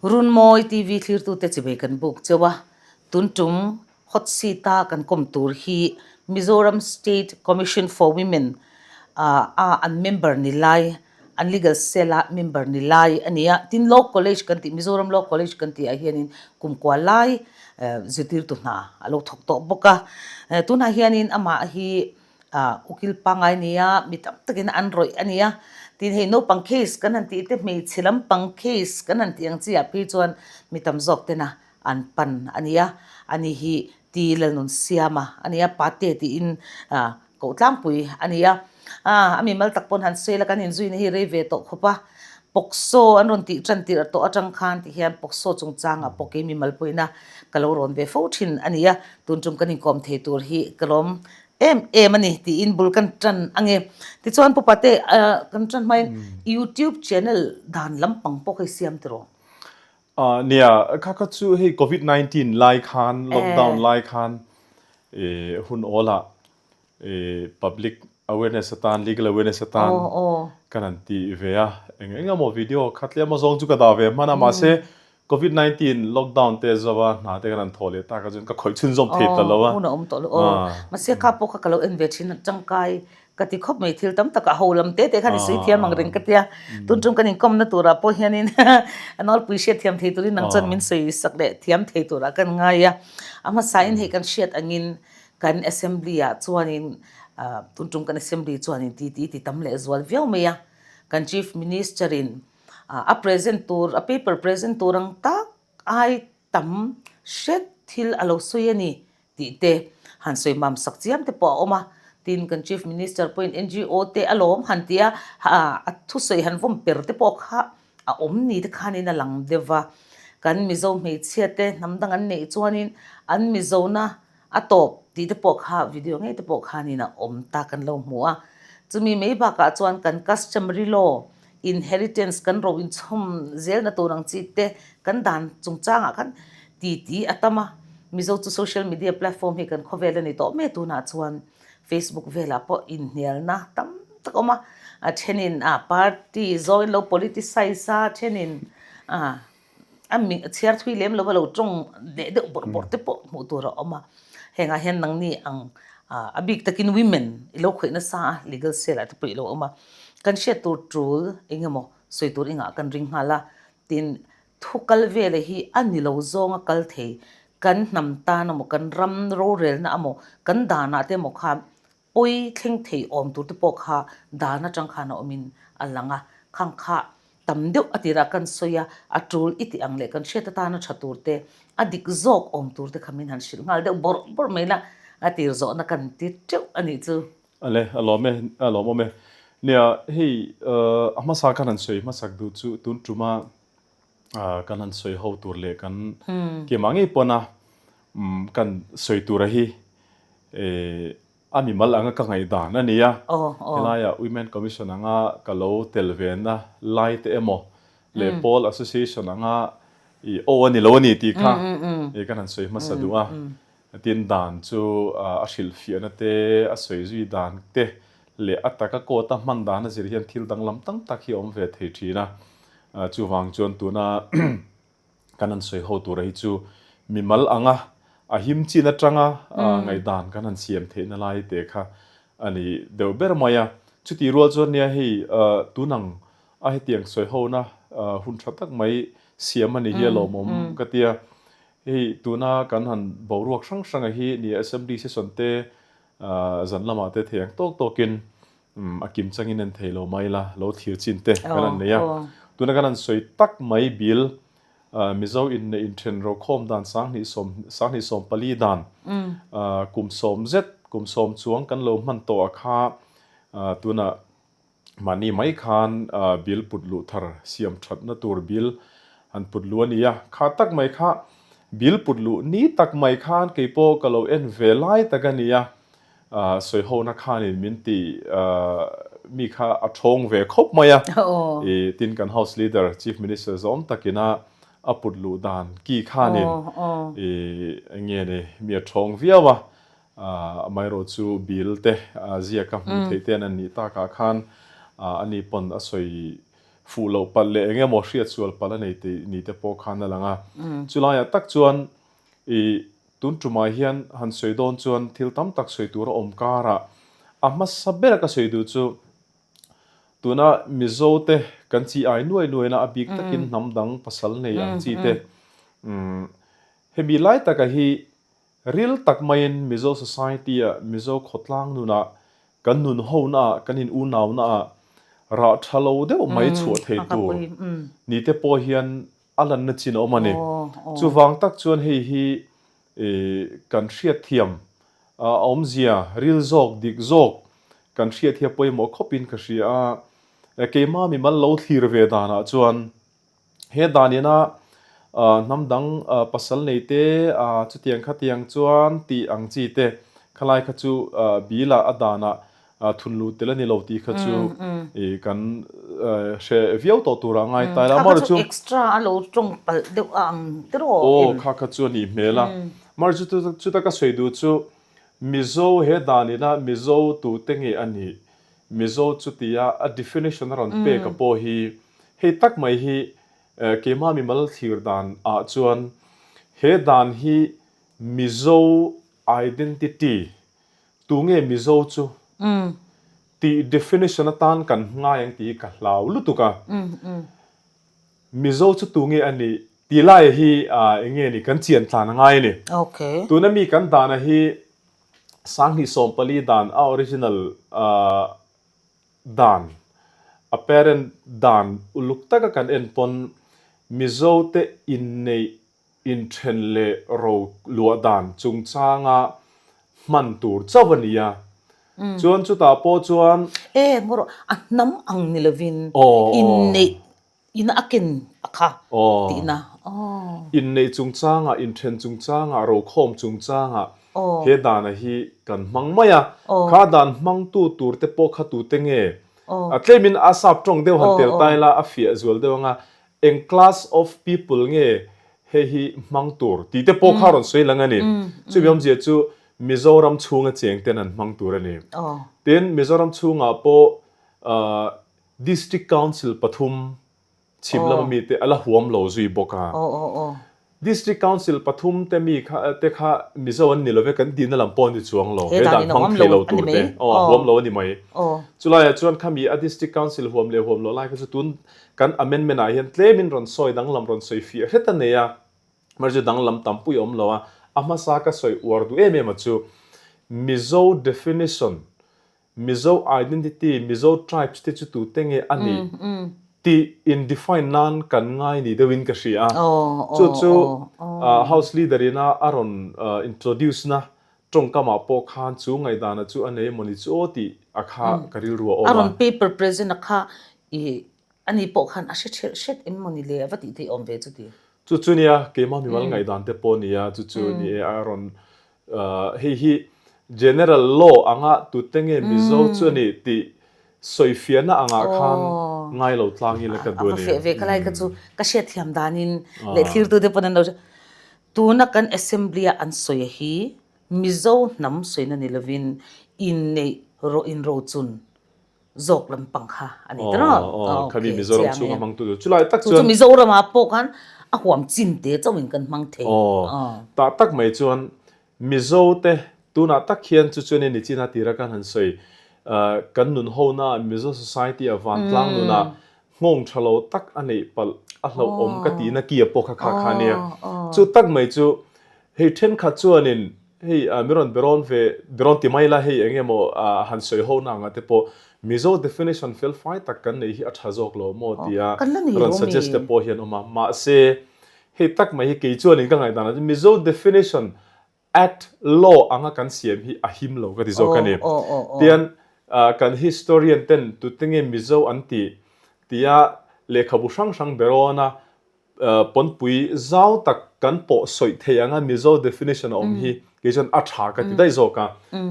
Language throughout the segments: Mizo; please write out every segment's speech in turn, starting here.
Runmawi TV thlirtute chibei kan buk cheu a, tun tum hot seat a kan kawm tur hi Mizoram State Commission for Women a an member ni lai, an legal cell a member ni lai a ni a. Tin Law College kan tih Mizoram Law College kan tih ah hianin kumkua lai zirtirtu hna a lo thawk tawh bawk a. Tunah hianin amah hi Ah ukil pangngai nia mi tam takin an rawih a nia. Tin hei naupang case kan han tih te hmeichhe lampang case kan han tih ang chi ah phei chuan mi tam zawk tena an pan a nia. Ani hi Ti Lalnunsiama a nia, Pate tiin ah koh tlangpui a nia. Ah a mimal tak pawn han sawi la kan inzuina hi rei ve tawh khawp a. Pawksaw an rawn tih tan tirh tawh atang khan ti hian pawksaw chungchangah pawh kei mimal pawhin a ka lo rawn ve fo thin a nia. Tun tum kan inkawm thei tur hi ka lawm em em a ni tiin bul kan tan ange. Tichuan Pu Pate kan tan hmain YouTube channel dan lampang pawh kha i siam tiraw? Nia, kha kha chu hei Covid 19 lai khan, lockdown lai khan hun awlah public awareness atan, legal awareness atan kan han ti ve a. Eng eng emaw video kha tlem azawng chu ka dah ve hman a, mahse Covid 19 lockdown te zova hna te kan han thawh leh tak a chuan ka khawih chhunzawm thei ta lo a. Aw, hun a awm tawh lo aw. Mahse kha pawh kha ka lo en ve thin a, tangkai ka ti khawp mai thil tam takah ho lam te te khan i sawi thiam ang reng ka tia. Tun tum kan inkawmna turah pawh hianin a nawlpui hriat thiam thei turin nang chuan min sawi sak leh thiam thei turah kan ngai a. A hmasain hei kan hriat angin kan assembly ah chuanin tun tum kan assembly chuanin titi ti tam leh zual viau mai a. Kan chief minister in A present tur, a paper present tur ang tak ai tam hret thil a lo sawi a ni tih te han sawi mam sak chiam te pawh a awm a. Tin, kan Chief Minister pawhin NGO te a lawm han ti a, a thusawi han vawm per te pawh kha a awm ni te khanin a lang deuh va. Kan Mizo hmeichhia te hnam dang an neih chuanin an Mizona A tawp tih te pawh kha video ngei te pawh khanin a awm ta kan lo hmu a. Chumi mai bakah chuan kan customary law, inheritance kan ro inchhawm zelna tur ang chi te kan dan chungchangah khan titi a tam a. Mizo chu social media platform hi kan khawvel a ni tawh mai tunah chuan Facebook velah pawh inhnialna tam tak a awm a. A thenin a party zawngin lo politicize a, thenin a A mi chhiar thui lem lova lo tawng leh deuh bawrh bawrh te pawh hmuh tur a awm a. Hengah hian nangni ang a bik takin women i lo khawih nasa a, legal cell ah te pawh i lo awm a. Kan hriat tur tul eng emaw sawi tur engah kan ring nghal a, tin thu kal vela hi a ni lo zawnga kal thei kan hnam tan emaw kan ram rorelna emaw kan danah te emaw khan Pawi thleng thei awm tur te pawh kha dan atang khan a awmin a lang a, khang kha tam deuh a tirah kan sawi a, a tul i tih ang leh kan hriat atana tha tur te, a dik zawk awm tur te kha min han hrilh nghal deuh bawrh bawrh mai la, a tir zawhna kan ti teuh a nih chu. Ale, a lawm e, a lawm awm e. Nia, hei a hmasa khan han sawi hmasak duh chu tun tuma kan han sawi ho tur leh kan kemah ngei pawn a kan sawi tura hi A mimal anga ka ngaihdan a ni a, helaiah Women Commission anga ka lo tel ve na lai te emaw leh Pawl Association anga i aw a ni lo a ni tih kha i kan han sawi hmasa duh a. Tin dan chu a hrilhfiahna te, a sawi zui dan te leh a taka court a hman dan a zir hian thil danglam tam tak hi a awm ve thei thin a. Chuvang chuan tuna Kan han sawi ho tura hi chu mimal anga a him chin atanga ngaihdan kan han siam theihna lai te kha a ni deuh ber mai a. Chutih rual chuan nia hei tunang a hetiang sawi hona hun tha tak mai siam a ni hi a lawmawm ka tia. Hei tuna kan han boruak hrang hranga hi nia Assembly session te zan lamah te thei ang tawk tawkin Umm a kim changin en thei lo mai la, lo thlir chin te kan han nei a. Tuna kan han sawi tak mai bil Mizo inneih inthen rokhawm dan 2024 dan kum sawm zet, kum sawm chuang kan lo hman tawh a kha tunah mahni mai khan bil put luh thar siam thatna tur bil han put luh a ni a. Kha tak mai kha bil put luh ni tak mai khan keipawh ka lo en ve lai tak a ni a. Sawihona khanin min ti mi kha a thawng ve khawp mai a, i tin kan House Leader Chief Minister zawm takina a put luh dan ki khanin i eng nge ni mi a thawng viau a, amaherawh chu bill te ziak a hmuh theih te an nih takah khan ani pawn a sawi. Fuh loh palh leh eng emaw hriat sual palh a nei tih ni te pawh khan a lang a. Chulaiah tak chuan i tun tumah hian han sawi dawn chuan thil tam tak sawi tur a awm karah a hmasa bera ka sawi duh chu tuna Mizo te kan chi ai nuai nuaina a bik takin hnam dang pasal nei ang chi te hemi lai taka hi Ril tak maiin Mizo society-ah, Mizo khawtlang nunah, kan nun honaah, kan in unaunaah rah tha lo deuh mai chhuah thei tur ni te pawh hian a lanna chin a awm a ni. Chuvang tak chuan hei hi kan hriatthiam a awmzia, ril zawk, dik zawk kan hriat hi a pawimawh khawpin ka hria a. Keimah mimal lo thlir ve danah chuan He dan ina hnam dang pasal nei te chutiang khatiang chuan tih ang chi te khalai kha chu bill ah a dan ah thun luh tel a ni lo tih kha chu kan hre viau tawh tur ah ngai ta ila. Kha kha chu extra a lo tawng palh deuh a ang tiraw em? Aw kha kha chu a nih hmel a. Mar chu chuta ka sawi duh chu Mizo he dan ina Mizo tute nge a nih Mizo chutia a definition a rawn pek a pawh hi Hei tak mai hi keimah mimal thlir dan ah chuan he dan hi Mizo identity, tunge Mizo chu tih definition atan kan ngai ang tih hi ka hlau lutuk a. Mizo chu tunge a nih tih lai hi enge ni kan chian tlan a ngai a ni. Tuna mi kan dana hi 2014 dan a original Dan, a parent dan uluk taka kan en pawn Mizote inneih, inthen leh ro luah dan chungchanga hman tur chauh a ni a. Chuan chutah pawh chuan. E, ngaw rawh, a hnam ang ni lovin inneih In a ken a kha tihna aw. Inneih chungchangah, inthen chungchangah, rokhawm chungchangah he dana hi kan hmang mai a. Kha dan hmangtu tur te pawh kha tute nge? A tlemin a sap tawng deuh han tel ta ila a fiah zual deuh anga eng class of people nge hei hi hmang tur tih te pawh kha rawn sawi lang a ni. Chumi awmzia chu Mizoram chhunga cheng ten an hmang tur a ni. Tin, Mizoram chhungah pawh District Council pathum chhim lama mite a la huam lo zui bawk a. District Council pathum te mi kha te kha Mizo an ni lo ve kan tihna lam pawh a ni chuang lo. He dan hmang thei lo tur te aw a huam lo a ni mai. Chulaiah chuan khami a District Council huam leh huam loh lai kha chu tun kan amendment ah hian tlemin rawn sawi danglam rawn sawi fiah hret a nei a. Mahse chu danglam tampui a awm lo a. A hmasa ka sawi uar duh em em a chu Mizo definition Mizo identity, Mizo tribes te chu tute nge a nih tih in define nan kan ngai ni deuhin ka hria a. Chu chu House Leader ina a rawn introduce na tawngkamah pawh khan chu ngaihdana chu a nei emawni chu aw tih a kha ka rilru a awm a. A rawn paper present a kha i ani pawh khan a hre ṭhelh hret em mawni le a va tih theih awm ve chu ti. Chu chu nia keimah mimal ngaihdan te pawh nia chu chu ni e a rawn Hei hi General Law anga tute nge Mizo chu a nih tih sawifiahna angah khan ngai lo tlang ila ka duh a ni. A va feh ve khalai kha chu ka hriatthiam danin leh thlirtute pawn an lo hria. Tuna kan Assembly-a an sawi hi Mizo hnam sawina ni lovin inneih rawh inrochun zawk lampang kha a ni ta rawh. Aw, khami Mizoram chhunga hmang tu chulai tak chuan. Chu Mizoram ah pawh khan a huam chin te chauhin kan hmang thei. Aw, tah tak mai chuan Mizo te tunah tak hian chu chuan ni chin a tira kan han sawi kan nun ho na Mizo society a vantlang nunah nghawng tha lo tak a neih palh a hlauh awm ka tihna kia pawh kha kha kha nia. Chu tak mai chu hei thenkhat chuanin Hei mi rawn berawn ve, berawn ti mai la hei eng emaw han sawi ho na anga te pawh Mizo definition fel fai tak kan neih hi a tha zawk lo maw tia rawn suggest te pawh hian awm a. Mahse, hei tak mai hi kei chuanin ka ngaihdan ah chuan Mizo definition Act law anga kan siam hi a him lo ka ti zawk a ni. Tian kan historian ten tute nge Mizo an tih tia lehkhabu hrang hrang berawn a Pawnpui zau tak kan pawh sawi thei anga Mizo definition a awm hi kei chuan a tha ka ti daih zawk a.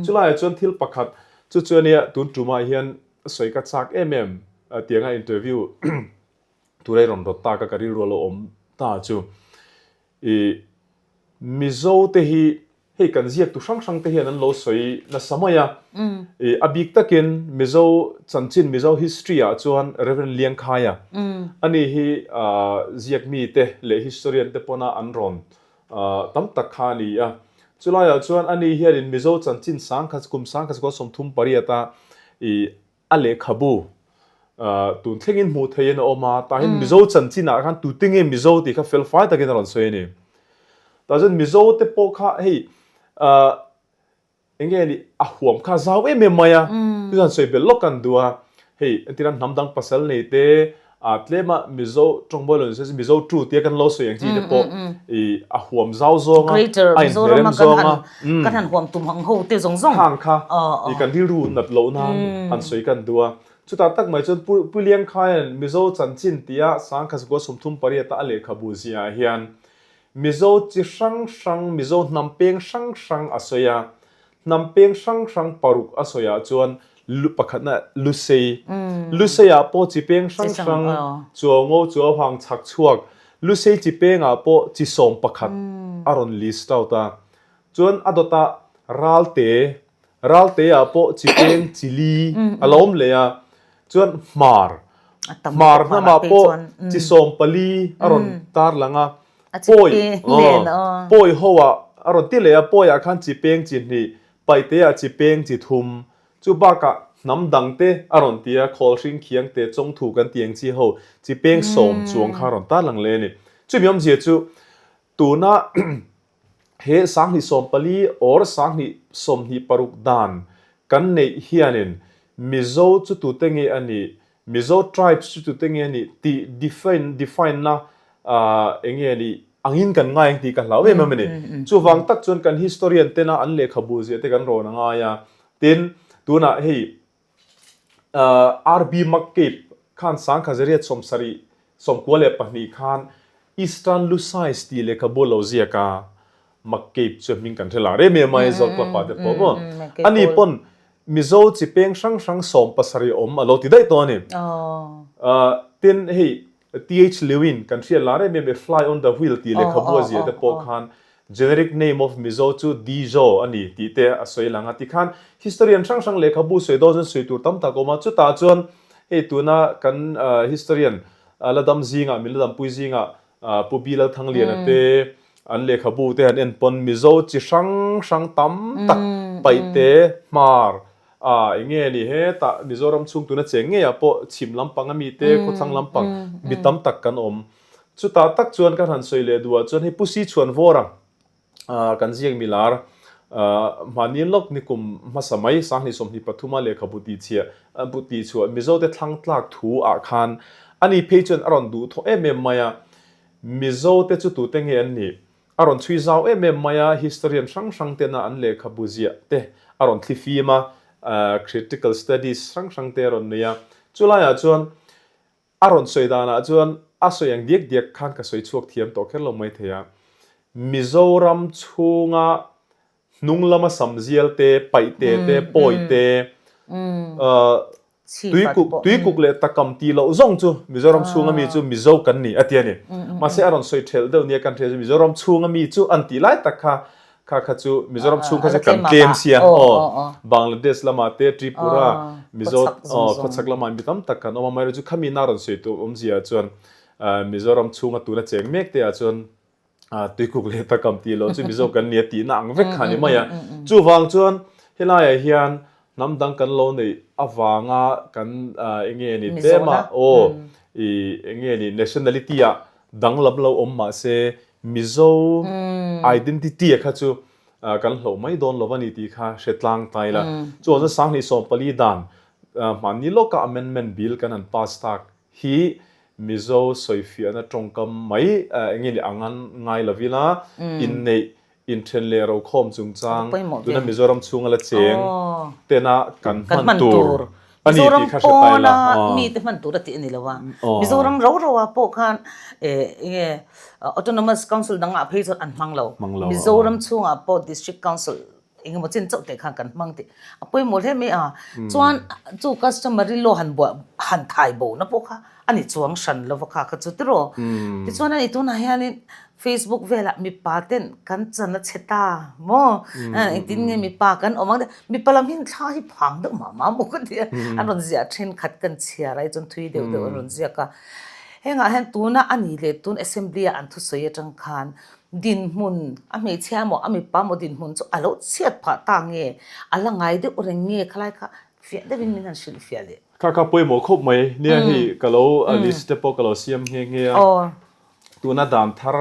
Chulaiah chuan thil pakhat chu chu ania tun tumah hian sawi ka chak em em tianga interview tura i rawn rawt tak a ka rilru a lo awm ta chu i Mizo te hi. Hei kan ziaktu hrang hrang te hian an lo sawi nasa mai a. I a bik takin Mizo chanchin, Mizo history ah chuan Rev. Liangkhaia ani hi ziak mi te leh historian te pawna an rawn tam tak kha a ni a. Chulaiah chuan ani hianin Mizo chanchin sangkhat kum sangkhat sakawt 38 a i A lehkhabu tun thlengin hmuh theihin a awm a, tah hian Mizo chanchinah khan tute nge Mizo tih kha fel fai takin a rawn sawi a ni. Tah chuan Mizo te pawh kha hei eng nge ni a huam kha a zau em em mai a, chu chuan sawi belh lawk kan duh a, hei entirah hnam dang pasal nei te A tlema Mizo tawngbawi lo ni se Mizo tu tia kan lo sawi ang chi te pawh i a huam zau zawng a, Greater a Mizoram inhnerem a kan zawng a, han kan han huam tum ang ho te zawng zawng. Khang kha i kan rilru nat loh nan han sawi kan duh a. Chutah tak mai chuan Pu Pu Liangkhaia'n Mizo chanchin tia Sangkhasgua 38 a a lehkhabu ziahah hian Mizo chi hrang hrang, Mizo hnam peng hrang hrang a sawi a. Hnam peng hrang hrang paruk a sawiah chuan lu pakhatna Lusei, Luseiah pawh chi peng hrang hrang Chuaungo, Chuauhang, Chhakchhuak, Lusei chi pengah pawh chi 11 a rawn list out a. Chuan a dawtah Ralte, Ralteah pawh chi peng chi li a lo awm leh a. Chuan Hmar, Hmar hnamah pawh chi 14 a rawn tarlang a. Pawi, Pawi ho ah a rawn ti leh a, Pawi ah khan chi peng chi hnih, Paihte ah chi peng chi thum, chu bakah hnam dang te a rawn ti a, khawl hring khiang te, chawngthu kan ti ang chi ho, chi peng sawm chuang kha a rawn tar lang leh a ni. Chumi awmzia chu tuna he 2014 or 2026 dan kan neih hianin Mizo chu tute nge a nih, Mizo tribes chu tute nge a nih tih define define na eng nge nih angin kan ngai ang tih ka hlau em em a ni. Chuvang tak chuan kan historian tena an lehkhabu ziah te kan rawn a ngai a. Tin, tunah hei RB McCabe khan Sangkhazariat 70 92 khan Eastern Lusais tih lehkhabu a lo ziak a, McCabe chu hming kan hre lar em em a, Aizawl Club ah te pawh maw. Ani pawn Mizo chi peng hrang hrang 70 awm a lo ti daih tawh a ni. Tin, hei TH Lewin kan hriat lar em em e Fly on the Wheel tih lehkhabu a ziah te pawh khan generic name of Mizo chu Dijo a ni tih te a sawi lang a. Tikhan historian hrang hrang lehkhabu sawi dawn chuan sawi tur tam tak a awm a. Chutah chuan hei tuna kan historian la dam zingah, min la dampui zingah Pu Bi Lalthangliana te an lehkhabu te han en pawn Mizo chi hrang hrang tam tak Paihte, Hmar, ah eng nge ni hetah Mizoram chhung tuna cheng ngeiah pawh chhim lampang ami te khawthlang lampang mi tam tak kan awm. Chutah tak chuan kan han sawi leh duhah chuan hei Pu Si Chhuanvawra Kan ziak milar hmani lawk nikum hmasa mai 2023 a lehkhabu tihchhiah bu tihchhuah Mizote thlang tlak thu ah khan ani phei chuan a rawn duh thawh em em mai a, Mizote chu tute nge an nih? A rawn chhui zau em em mai a, historian hrang hrang tena an lehkhabu ziah te a rawn thli fim a, critical studies hrang hrang te a rawn nei a, chulaiah chuan A rawn sawi danah chuan a sawi ang diak diak khan ka sawi chhuak thiam tawh kher lo mai thei a. Mizoram chhunga hnung lama samzial te, paihte te, pawi te, tuikuk, tuikuk leh takam tih loh zawng chu Mizoram chhunga mi chu Mizo kan ni a ti a ni. Mahse a rawn sawi thelh deuh nia kan hria chu Mizoram chhunga mi chu an tih lai tak kha Kha kha chu Mizoram chhung kha chu kan tlem sia aw Bangladesh lamah te Tripura Mizo aw khawchhak lamah mi tam tak kan awm a amaherawhchu chu khami na rawn sawi tur awmzia chuan Mizoram chhunga tuna cheng mek te ah chuan tuikuk leh takam tih loh chu Mizo kan nia tihna ang vek kha a ni mai a chuvang chuan helaiah hian hnam dang kan lo neih avanga kan eng nge ni tlema aw i eng nge ni nationality ah danglam lo awm mahse Mizo identity a kha chu kan hloh mai dawn lo a ni tih kha hre tlang ta ila. Chuan chuan 2014 dan hmanni lawka amendment bill kan han pass tak hi Mizo sawifiahna tawngkam mai eng nge ni ang an ngai lo ila inneih inthen leh rokhawm chungchang tuna Mizoram chhunga la cheng tena kan hman tur A ni Mizoram tih kha hre ta ila. Pawna mite hman tur a tih a ni lo a. Mizoram ro ro ah pawh khan enge Autonomous Council dangah phei chuan an hmang lo. Hmang lo. Mizoram chhungah pawh District Council engemaw chin chauh teh khan kan hmang tih a pawimawh hle mai a. Chuan chu customary law han buah han thai bo na pawh kha. a ni chuang hran lo va kha kha chu tiraw. Tichuan ani tunah hianin Facebook velah mipa ten kan chan a chhe ta maw engtin nge mipa kan awm ang mipa lam hian thla hi phang deuh mah mah maw ka ti a an rawn ziah thenkhat kan chhiar a chuan thui deuh deuh an rawn ziak a hengah hian tuna a ni leh tun assembly a an thusawi atang khan dinhmun a hmeichhia emaw a mipa emaw dinhmun chu a lo chhiat phah ta nge a la ngai deuh reng nge khalai kha fiah deuhin min han hrilh fiah leh. Kha kha pawimawh khawp mai nia hei ka lo list te pawh ka lo siam nghe nghe a. Tuna dan thar,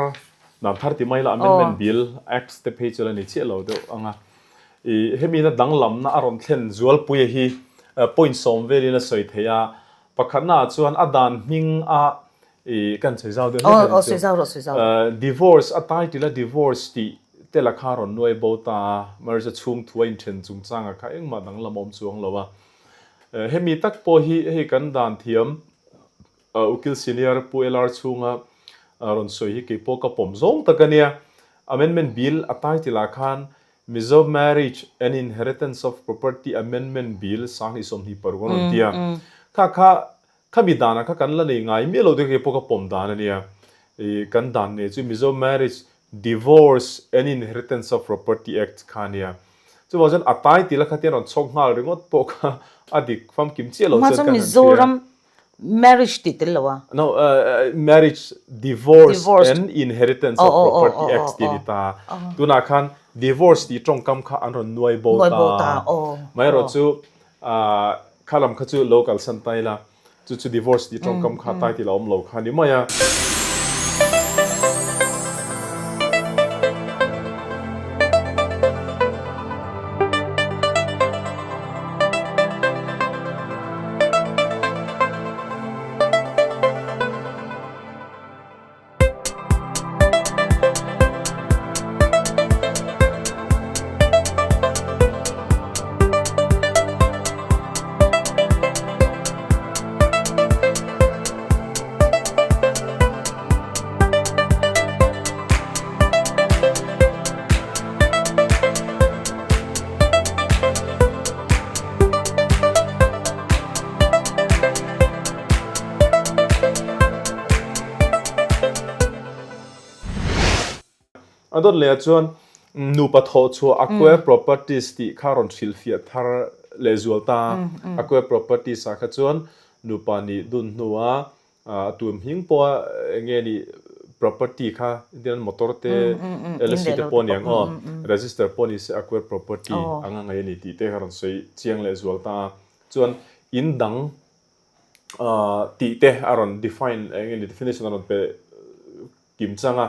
dan thar ti mai la Amendment Bill Acts te phei chu la ni chiah lo deuh ang a. I hemi na danglamna a rawn thlen zualpuia hi point sawm velin a sawi thei a. Pakhatna ah chuan a dan hming a i kan sawi zau deuh hlek a ni chu. Divorce a title a divorce tih te la kha a rawn nuai bo ta a, marriage a chhung thu a inthen chungchangah kha engmah danglam a awm chuang lo a. Hemi tak pawh hi hei kan dan thiam Ukil Senior Pu LR chhunga rawn sawi hi kei pawh ka pawm zawng tak a nia. Amendment Bill a title ah khan Mizo Marriage and Inheritance of Property Amendment Bill 2026 an rawn ti a. Kha kha khami danah kha kan la nei ngai miah lo te kei pawh ka pawm dan a nia. I kan dan nei chu Mizo Marriage, Divorce and Inheritance of Property Act kha a nia. Chuvang chuan a title a khatia rawn chhawk nghal ringawt pawh kha a dik famkim chiah lo chuan kan han hria. Marriage tih tel lo a. No, marriage, divorce and inheritance of property act tih a ni ta. Tunah khan divorce tih tawngkam kha an rawn nuai bo ta. Amaherawh chu kha lam kha chu lo kalsan ta ila, chu chu divorce tih tawngkam kha title a awm lo kha a ni mai a. A dawt leh ah chuan nupa thawh chhuah Acquire Properties tih kha rawn hrilhfiah thar lehzual ta a. Acquire Properties ah kha chuan nupa nih dun hnua A tun hming pawha eng nge nih property kha indian motor te LSC te pawh aniang aw register pawh ni se acquire property anga ngaih a ni tih te kha rawn sawi chiang leh zual ta a chuan in dang tih te a rawn define eng nge ni definition a rawn pe kim chang a.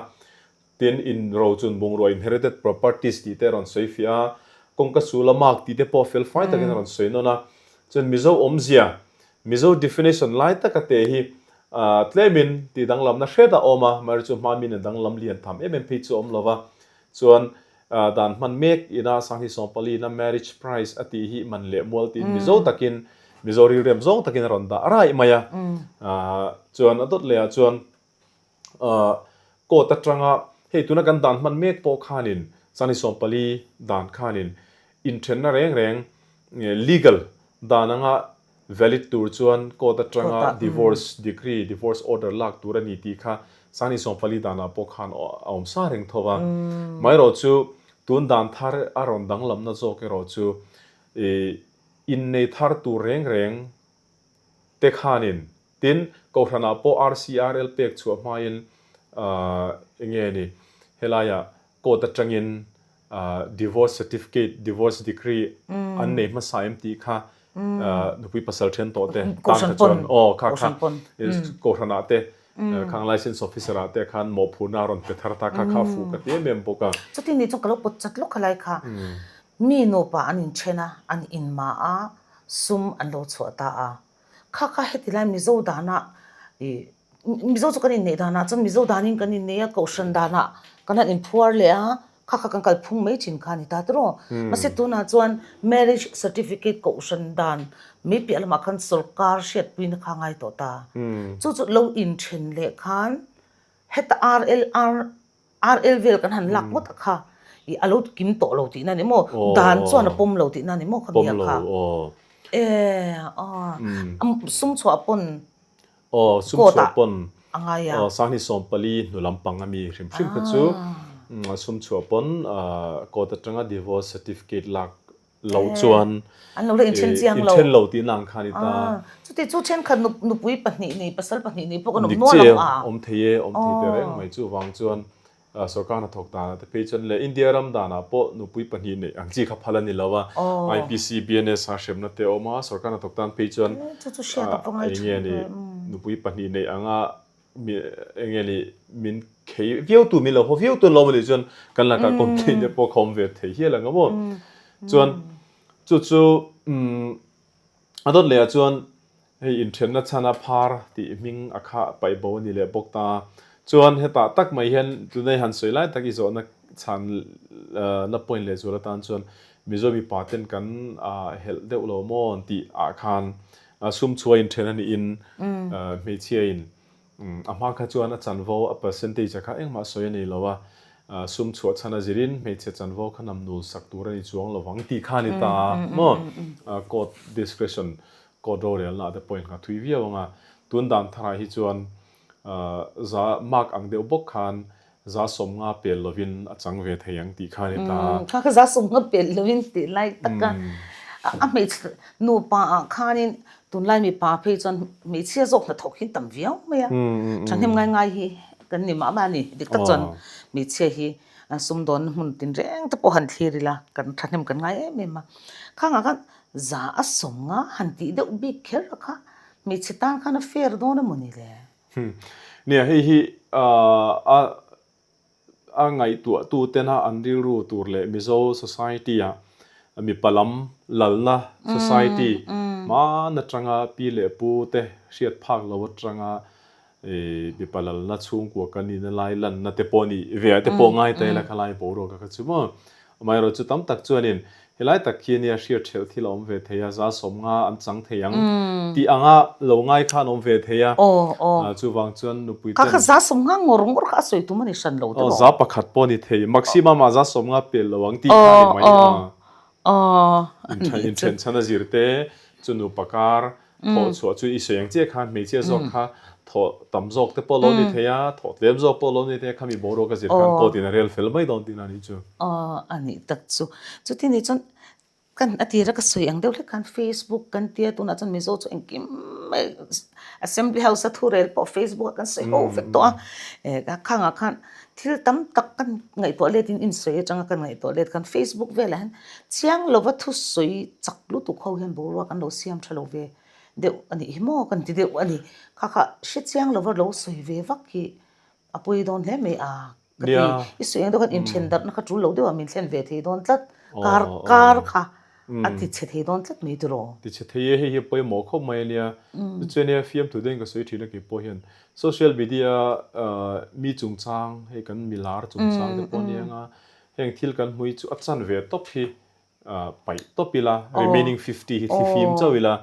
Tin, in rochun bungrua inherited properties tih te a rawn sawi fiah a, kawngka sul a mark tih te pawh fel fai takin a rawn sawi nawn a. Chuan Mizo awmzia, Mizo definition lai taka te hi tlemin tih danglamna hret a awm a, amaherawhchu chu hma min a danglam lian tham em em phei chu a awm lo va. Chuan dan hman mek ina Sanghni Sawmpali ina marriage price a tih hi man leh mual tiin Mizo takin, Mizo rilrem zawng takin a rawn dah raih mai a. Chuan a dawt leh ah chuan Court atanga hei tuna kan dan hman mek pawh khanin Sani 14 dan khanin inthenna reng reng legal dan anga valid tur chuan court atanga divorce decree, divorce order lak tur a ni tih kha Sani 14 danah pawh khan a awm sa reng tho va. Amaherawh chu tun dan thar a rawn danglamna zawk erawh chu innei thar tur reng reng te khanin Tin, Kohhranah pawh RCRL pek chhuah hmain eng nge ni, helaiah court atangin divorce certificate, divorce decree an nei hmasa em tih kha nupui pasal then tawh te tan kha chuan aw kha kha Kohhranah te khang license officer ah te khan mawhphurhna a rawn pe thar ta kha kha a fuh ka ti em em bawk a. Chutin ni chu ka lo pawt chat lawk khalai kha mi nupa an inthen a, an inma a, sum an lo chhuah ta a. Kha kha heti lai Mizo danah ih Mizo chu kan inneih danah chuan Mizo danin kan innei a, Kohhran danah kan han inphuar leh a, kha kha kan kalphung mai thin kha a ni ta tiraw. Mahse tunah chuan marriage certificate Kohhran dan mai piah lamah khan sawrkar hriatpuina kha a ngai tawh ta. Chu chu lo inthen leh khan heta RLR RL vel kan han lak ngawt a kha i a lo kim tawh lo tihna ni maw? Dan chuan a pawm lo tihna ni maw kha mia kha? E a sum chhuah pawn. Aw, sum Court chhuah ah pawn a ngai a. Aw, Sanghni 14 hnu lampang a mi hrim hrim kha chu sum chhuah pawn court atanga divorce certificate lak loh chuan An lo la inthen chiang lo. Inthen lo tihna ang kha a ni ta. Chuti chu thenkhat nupui pahnih nei, pasal pahnih nei pawh kan awm Dik nual chiah ang a. Awm thei e, awm thei tehreng mai. Chuvang chuan Sorkar hnathawk danah te phei chuan leh India ram danah pawh nupui pahnih neih ang chi kha phal a ni lo a, IPC, BNS a hremna te a awm a, sorkar hnathawk tan phei chuan eng nge ni nupui pahnih neih anga eng nge ni min khei viau tu min lo haw viau tu an lo awm a nih chuan kan lakah complaint te pawh kha awm ve thei hial ang a maw. Chuan chu chu A dawt lehah chuan hei inthenna chhana phar tih hming a kha paih bo a ni leh bawk ta. Chuan hetah tak mai hian tunei han sawi lai tak i zawhna chhan na point leh zual atan chuan Mizo mipa ten kan helh deuh lo maw tih ah khan sum chhuah inthen a niin hmeichhia in A hma kha chuan a chanvo, a percentage a kha engmah sawi a nei lo a, sum chhuah chhan a zirin hmeichhe chanvo kha nam nul sak tur a ni chuang lo vang tih kha a ni ta a maw? Court discretion, court rorelna ah te pawh in thui viau ang a, tun dan tharah hi chuan za mark ang deuh bawk khan Za 50 pel lovin a chang ve thei ang tih kha a ni ta. Kha kha za 50 pel lovin tih lai tak a, a hmeichhe nupa ah khanin tunlai mipa phei chuan hmeichhia zawk hnathawk hi tam viau mai a, thahnem ngai ngai hi kan ni mah mah a ni. Dik tak chuan hmeichhia hi sumdawnna hmun tinreng te pawh han thlir ila kan thahnem kan ngai em em a. Khangah khan za a 50 han tih deuh bik kher a kha hmeichhe tan khan a fair dawn emaw ni le? Nia, hei hi a a ngaihtuahtu tena an rilru tur leh Mizo society-ah mipa lam lalna society hman atanga pi leh pu te hriat phak lo atanga mipa lalna chhungkua kan nihna lai lanna te pawh nih ve ah te pawh ngai ta ila khalai boruak a kha chu maw. Amaherawh chu tam tak chuanin helai tak khi ania hriat ṭhelh thil a awm ve thei a, za 50 an chang thei ang tih anga lo ngai khan awm ve thei a, chuvang chuan nupui ten. Kha kha za 50 ngawr ngawr kha a sawi tum a ni hran lo tiraw? Aw, za pakhat pawh a ni thei, maximum ah za 50 pel lo ang tih kha a ni mai a. Inṭhen chhan a zir te chu nupa kar Thawh chhuah chu i sawi ang chiah khan hmeichhia zawk kha thawh tam zawk te pawh lo ni thei a, thawh tlem zawk pawh lo ni thei a, khami boruak a zir khan court in a rel fel mai dawn tihna a nih chu. Aw, a nih tak chu. Chuti nih chuan kan a tira ka sawi ang deuh hlek khan Facebook kan tia tunah chuan Mizo chu engkim mai Assembly House a thurel pawh Facebook ah kan sawi ho vek tawh a, khangah khan thil tam tak kan ngaihtuah let in insawi atanga kan ngaihtuah let khan Facebook velah hian chiang lova thusawi chak lutuk ho hian boruak an lo siam tha lo ve deuh a nih hi maw kan ti deuh a ni. Kha kha hre chiang lova lo sawi ve vak hi a pawi dawn hle mai a ka ti. I sawi ang deuh khan inthen darhna kha tul lo deuh a min thlen ve thei dawn tlat kar kar kha a ti chhe thei dawn tlat mai tiraw. Ti chhe thei e hei hi a pawimawh khawp mai a nia. Chuan nia fiamthu deuhin ka sawi thin a keipawh hian Social media mi chungchang hei kan milar chungchang te pawh ania nga heng thil kan hmui chu a chan ve tawp hi paih tawp ila remaining 50 hi thli fim chauh ila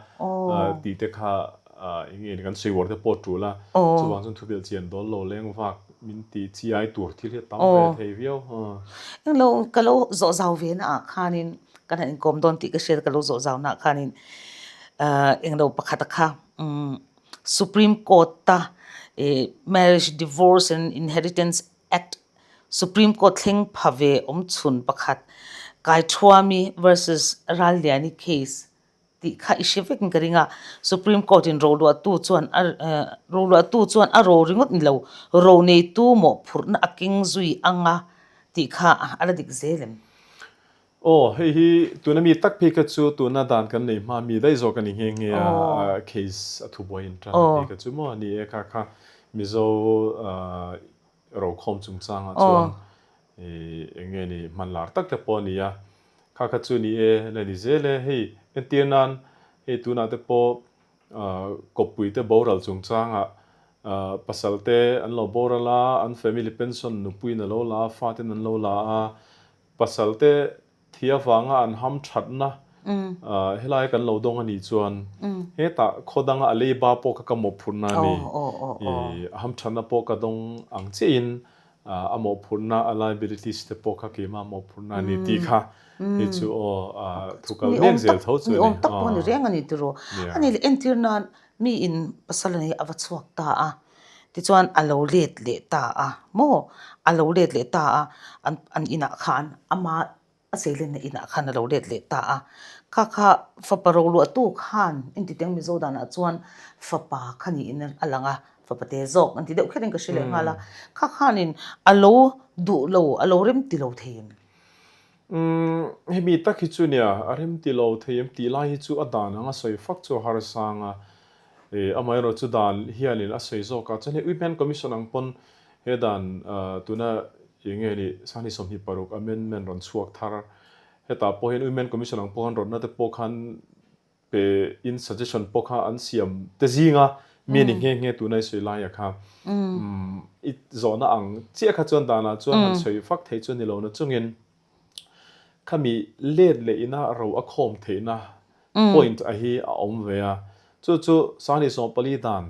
tih te kha eng nge kan sawi uar te pawh tul a chuvang chuan thu belh chian dawn lo leng vak min ti chi ai tur thil hi a tam ve thei viau. Englo ka lo zawh zau ve na ah khanin kan han inkawm dawn tih ka hriat ka lo zawh zau na ah khanin englo pakhat a kha Supreme Court-a Marriage, Divorce and Inheritance Act Supreme Court thleng pha ve awm chhun pakhat Kaithuami versus Ralliani case tih kha i hre vekin ka ring a. Supreme Court-in roluahtu chuan a roluahtu chuan a ro ringawt ni lo, ro neitu mawhphurhna a keng zui anga tih kha a la dik zel em? Aw, hei hi tuna mi tak phei kha chu tuna dan kan nei hma mi daih zawk a ni nghe nghe a, case a thubuai in tan phei kha chu maw a ni e kha kha Mizo rokhawm chungchangah chuan eng nge ni hman lar tak te pawh a ni a, kha kha chu ni e la ni zel e, hei entir nan hei tunah te pawh kawppui te boral chungchangah pasal te an lo boral a, an family pension nupuiin a lo la a, faten an lo la a. Pasal te thi avanga an ham thatna helai kan lo dawng a nih chuan hetah khaw danga a leiba pawh kha ka mawhphurhna a ni. I a ham thatna pawh ka dawng ang chiahin. A mawhphurhna, a liabilities te pawh kha keimah mawhphurhna a ni tih kha hei chu aw thu kal mek zel tho chu a ni. Ni awm tak pawh a ni reng a ni tiraw. A nih leh entir nan mi in pasal a nei a va chhuak ta a, tichuan a lo let leh ta a maw? A lo let leh ta a, an inah khan ama A seilenna inah khan a lo let leh ta a, kha kha fapa roluahtu khan inti teng Mizo danah chuan fapa kha niin a lang a, fapa te zawk an ti deuh kherin ka hre leh nghal a, kha khanin a lo duh lo, a lo rem ti lo thei em? Umm, hemi tak hi chu nia, a rem ti lo thei em tih lai hi chu a dan anga sawi fak chu a harsang a, e, amaherawhchu chu dan hianin a sawi zawk a, chuan hei Women Commission ang pawn He dan tuna eng nge ni Sanghni 26 amendment rawn chhuak thar hetah pawh hian Women Commission ang pawh khan rawtna te pawh khan pe in suggestion pawh kha an siam te zinga mi a ni nghe nghe tuna i sawi laia kha i zawhna ang chiah kha chuan danah chuan han sawi fak thei chu a ni lo na chungin khami let leh ina ro a khawm theihna point a hi a awm ve a chu chu Sanghni 14 dan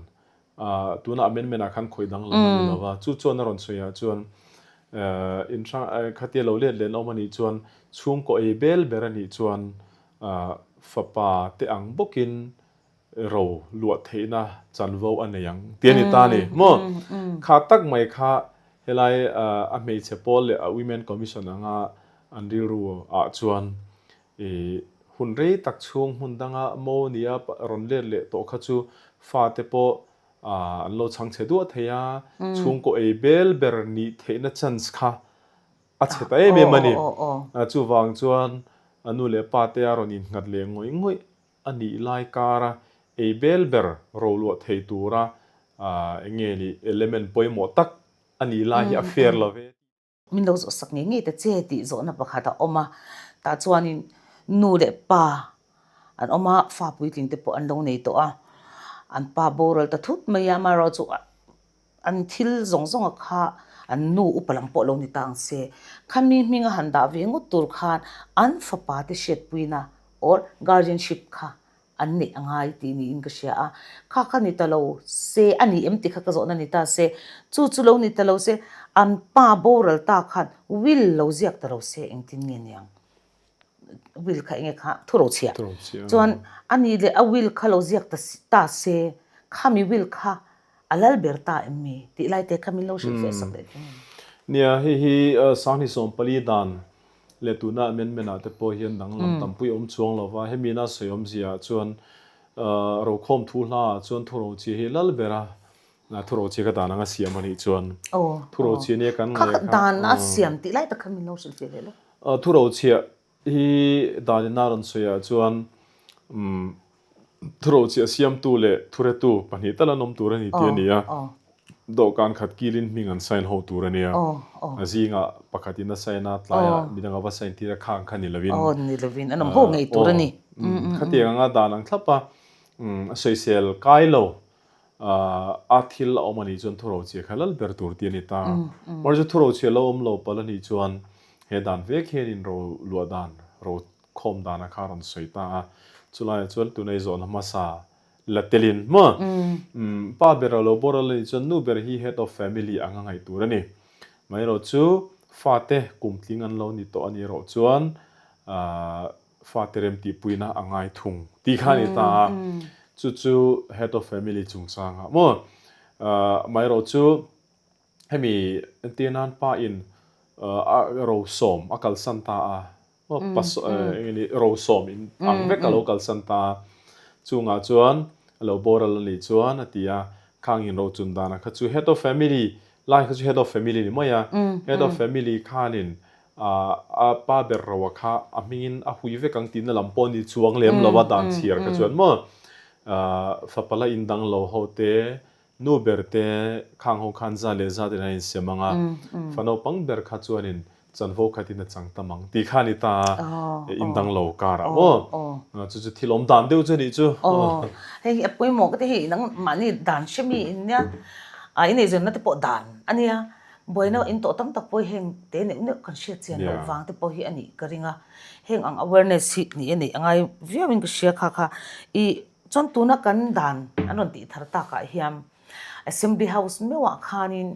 Tuna amendment ah khan khawih danglam a ni lo va, chu chuan a rawn sawi ah chuan inhrang khatia lo let leh an awm a nih chuan chhungkaw ei bel ber a nih chuan fapa te ang bawkin ro luah theihna chanvo a nei ang tih a ni ta a ni maw? Kha tak mai kha helai a hmeichhe pawl leh a Women Commission anga an rilru ah chuan I hun rei tak chhung hmun danga mo nia rawn let leh tawh kha chu fate pawh an lo chhang chhe duah thei a, chhungkaw ei bel ber nih theihna chance kha a chhe ta em em a ni. Chuvang chuan a nu leh pa te a rawn innghat leh ngawih ngawih a nih lai kara ei bel ber roluah thei tura eng nge ni element pawimawh tak a nih lai hi a fair lo ve. Min lo zawhsak ngei ngei ta che tih zawhna pakhat a awm a, tah chuanin nu leh pa an awm a, fa puitling te pawh an lo nei tawh a, an pa boral ta thut mai a, amaherawhchu an thil zawng zawng a kha an nu upa lam pawh lo ni ta ang se, khami hminga han dah ve ngawt tur khan an fapa te hriatpuina or guardianship kha an neih a ngai tih niin ka hria a, kha kha ni ta lo se a ni em tih kha ka zawhna ni ta se, chu chu lo ni ta lo se an pa boral ta khan will lo ziak ta lo se engtin nge niang? Will kha enge kha thurochhiah chuan a ni leh a will kha lo ziak ta ta se khami will kha a lal ber ta em mi tih lai te kha min lo hrilh fiah sak leh thung em? Nia, hei hi Sanghni 14 dan leh tuna amendment ah te pawh hian danglam tampui a awm chuang lo va, hemi ina sawi awmzia ah chuan rokhawm thu hla ah chuan thurochhia hi lal ber a, thurochhia kha dan anga siam a nih chuan thurochhia nia kan ngaih kha dan a siam tih lai tak kha min lo hrilh fiah leh lo. Thurochhia hi dan ina rawn sawi ah chuan Thurochhiah siamtu leh thuretu pahnih tal an awm tur a ni tih a ni a, dawhkan khat kilin hming an sign ho tur a nia. A zingah pakhatin a sign a, tlaiah midang a va sign tir a, khang kha ni lovin. Aw, ni lovin an awm ho ngei tur a ni. Khatiang anga dan ang thlap a, sawisel kai lo a thil a awm a nih chuan thurochhiah kha lal ber tur tih a ni ta. Mahse thurochhiah lo awm lo palh a nih chuan he dan vek hianin ro luah dan, ro Khawm dana kha a rawn sawi ta a, chulaiah chuan tuna i zawhna hmasa la telin maw? Pa ber a lo boral a nih chuan nu ber hi head of family anga ngaih tur a ni. Amaherawh chu fate kum tling an lo ni tawh a nih erawh chuan fate remtihpuina a ngai thung tih kha a ni ta a, chu chu head of family chungchangah maw? Amaherawh chu hemi entir nan pa in a rosawm a kalsan ta a, Engini rosawm in ang vek a lo kalsan ta a, chungah chuan a lo boral a nih chuan a ti a, khang in rochun dana kha chu head of family lai kha chu head of family ni mai a, head of family khanin a pa ber roa kha a hmingin a hui vek ang tihna lam pawh a ni chuang lem lo a dan chhiar kha chuan maw fapa la indang lo ho te Nu ber te khang ho khan za leh za ten an insiam ang a, fa naupang ber kha chuanin chanvo khatin a chang tam ang tih kha a ni ta a, indang lo karah maw? Chu chu thil awm dan deuh chu a nih chu. Aw, hei hi a pawimawh ka ti hei nang mahni dan hre mi in nia, a ineizawnna te pawh dan a nia, buaina in tawh tam tak pawh hi heng te neuh neuh kan hriat chian loh vang te pawh hi a nih ka ring a, heng ang awareness hi ni a neih a ngai viauin ka hria kha kha i Chuan tuna kan dan an rawn tih thar takah hian Assembly House meuhah khanin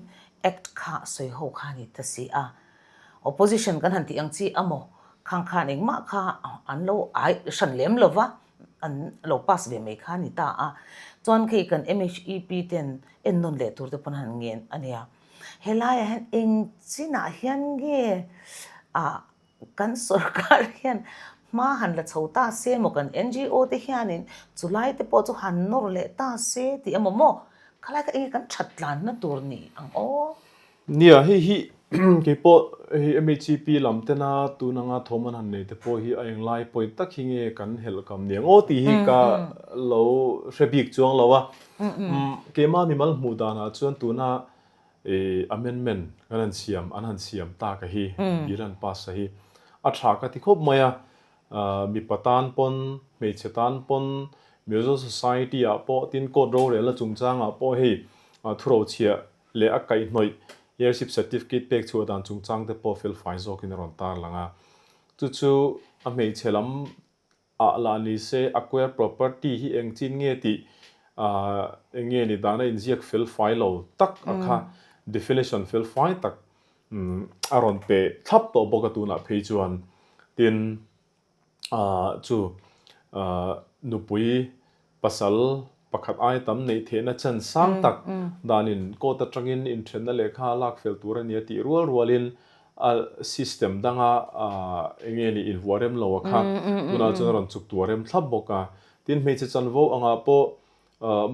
Act kha sawi ho kha a ni ta si a. Opposition kan han tih ang chi amaw khang khan engmah kha an lo ai hran lem lo va, an lo pass ve mai kha a ni ta a. Chuan khi kan MHEP ten ennawn leh tur te pawn han ngen a nia. Helaiah hian eng chinah hian nge ah kan sorkar hian hma han la chho ta se emaw kan NGO te hianin chulai te pawh chu han nawr leh ta se tih emaw maw khalai kha enge kan that tlanna tur ni ang aw. Nia, hei hi keipawh hei MHEP lam tena tun anga thawm an han nei te pawh hi a englai point tak hi nge kan helh kam ni ang aw tih hi ka lo hre bik chuang lo a. Keimah mimal hmuh danah chuan tuna I amendment kan han siam, an han siam tak a hi, bill an pass a hi a tha ka ti khawp mai a. Mipa tan pawn, hmeichhe tan pawn, Mizo society ah pawh tin court rorelna chungchangah pawh hei thurochhiah leh a kaihhnawih heirship certificate pek chhuah dan chungchang te pawh felfai zawkin a rawn tarlang a. Chu chu a hmeichhe lam Ah lah ni se acquire property hi eng chin nge tih eng nge ni dana inziak fel fai lo tak a kha definition fel fai tak a rawn pe thlap tawh bawk a tunah phei chuan tin chu nupui Pasal pakhat aia tam neih theihna chan sang tak danin court atangin inthenna lehkha a lak fel tur a ni a tih rual rualin a system danga eng nge ni invuah rem lo a kha tunah chuan a rawn chuk tuah rem thlap bawk a. Tin, hmeichhe chanvo angah pawh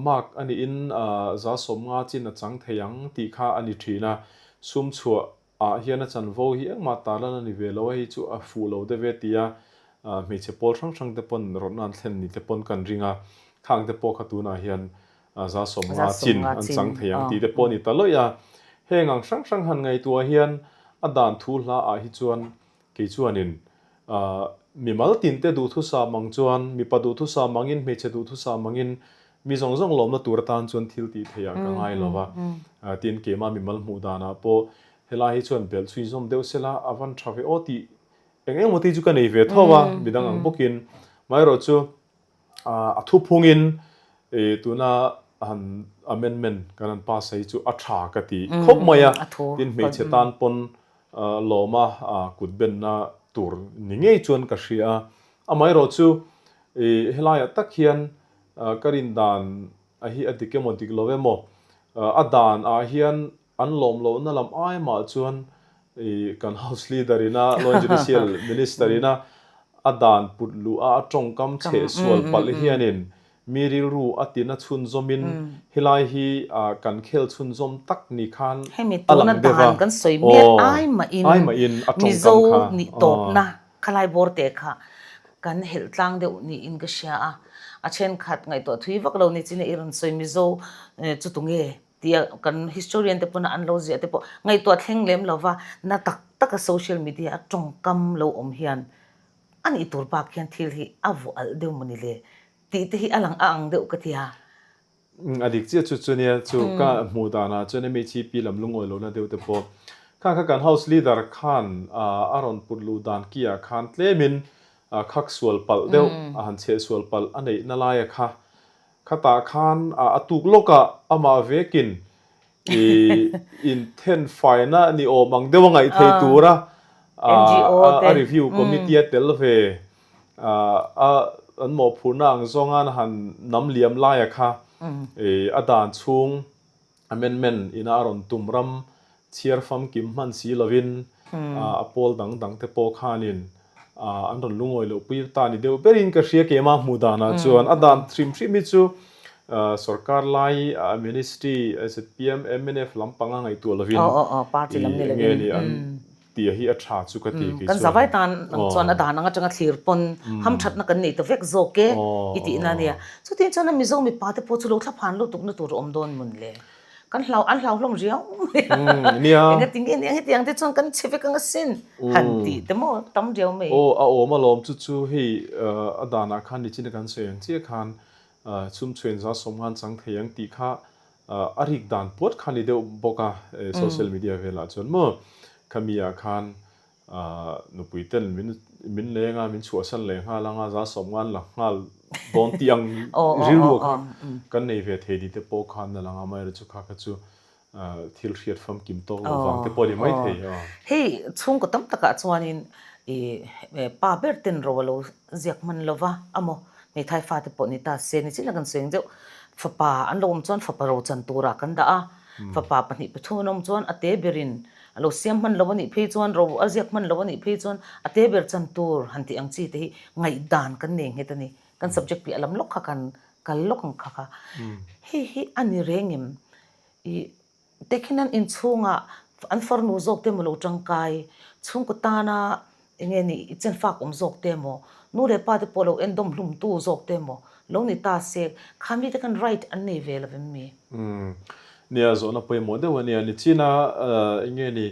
mark a niin 150 chin a chang thei ang tih kha a ni thin a, sum chhuah ah hian a chanvo hi engmah tarlan a ni ve lo a, hei chu a fuh lo deuh e tia hmeichhe pawl hrang hrang te pawn rawtna an thlen ni te pawn kan ring a, khang te pawh kha tunah hian 150 chin an chang thei ang tih te pawh a ni ta lawih a. Heng ang hrang hrang han ngaihtuah hian a dan thu hla ah hi chuan kei chuanin mimal tin te duhthusam ang chuan mipa duhthusam angin hmeichhe duhthusam angin Mi zawng zawng lawmna tur atan chuan thil tih theih ah ka ngai lo va, tin keimah mimal hmuh danah pawh helai hi chuan belh chhui zawm deuh sela a van tha ve aw tih eng eng emaw te chu ka nei ve tho a, midang ang bawkin. Amaherawh chu a thuphungin tuna han amendment kan han pass hi chu a tha ka ti khawp mai a, tin hmeichhe tan pawn lawma kut benna tur ni ngei chuan ka hria a. Amaherawh chu helaiah tak hian Ka rin dan a hi a dik emaw dik lo emaw, a dan ah hian an lawm lohna lam ai mah chuan kan House Leader ina, Law and Judicial Minister ina a dan put luh a a tawngkam chheh sual palh hianin mi rilru a tina chhunzawmin helai hi kan khel chhunzawm tak ni khan Hemi a tuna lang deuh a. dan kan sawi mek Aw, ai mahin ai mahin a tawngkam Mizo kha. nih tawpna Khalai bawr te kha kan helh tlang deuh niin ka hria a, a thenkhat ngaihtuah thui vak lo ni chin a i rawn sawi Mizo chu tunge tia kan historian te pawn a an lo ziah te pawh ngaihtuah thleng lem lo va, na tak tak a social media a tawngkam lo awm hian a nih tur bak hian thil hi a vuah alh deuh maw ni le tih te hi a lang a ang deuh ka ti a. A dik chiah chu chu nia, chu ka hmuh danah chuan MHEP lam lungawi lohna deuh te pawh kha kha kan House Leader khan a rawn put luh dan ki ah khan tlemin khak sual palh deuh a han chheh sual palh a neih na laia kha khatah khan a tuk lawkah amah vekin i inthenfaina ni awm ang deuh a ngaih thei tura a review committee a tel ve A an mawhphurhna ang zawnga han nam liam laia kha a dan chhung amendment ina a rawn tum ram chhiar famkim hman si lovin a pawl dang dang te pawh khanin an rawn lungawi loh pui ta ni deuh berin ka hria keimah hmuh danah chuan a dan hrim hrim hi chu sorkar lai ministry zpm mnf lampanga ngaihtuah lovin enge ni an Tia hi a tha chu ka ti kei chuan. Kan zavai tan ang chuan a dan ang atanga thlir pawn hamthatna kan nei ta vek zawk e i tihna a nia. Chutiang chuan a Mizo mipa te pawh chu lo thlaphan lutukna tur a awm dawn mawn le. Kan hlau an hlau hlawm riau mai a. Nia. Engati nge nia hetiang te chuan kan chhe vek ang asin han tih te maw tam riau mai. Aw a awm alawm chu chu hei a danah khan nichina kan sawi ang chiah khan chhumchhuain 150 chang thei ang tih kha A rik dan puat kha ni deuh bawk a, social media velah chuan maw khami ah khan nupui ten min min leng a, min chhuahsan leh nghal ang a, 150 la nghal dawn tih ang rilru kha kan nei ve thei ni te pawh khan a lang a, amaherawhchu kha kha chu. Thil hriat famkim tawk loh vang te pawh a ni mai thei. Hei chhungkaw tam takah chuanin i pa ber ten ro a lo ziak hman lo va, amaw hmeithai fate pawh ni ta se ni chin a kan sawi ang deuh. Fapa an lo awm chuan fapa ro chan turah kan dah a, fapa pahnih pathum an awm chuan a te berin a lo siam hman lo a nih phei chuan ro a ziak hman lo a nih phei chuan a te ber chan tur han tih ang chi te hi ngaihdan kan nei nghet a ni. Kan subject piah lam lawk kha kan kal lawk ang kha kha. Hei hi a ni reng em? I tekhin an inchhungah an farnu zawk te emaw lo tangkai, chhungkaw tana eng nge ni i chenfak awm zawk te emaw, nu leh pa te pawh lo endawm hlumtu zawk te emaw lo ni ta se, kha mite khan right an nei ve lo em mi? Umm, nia zawhna pawimawh deuh a nia. Nichina eng nge ni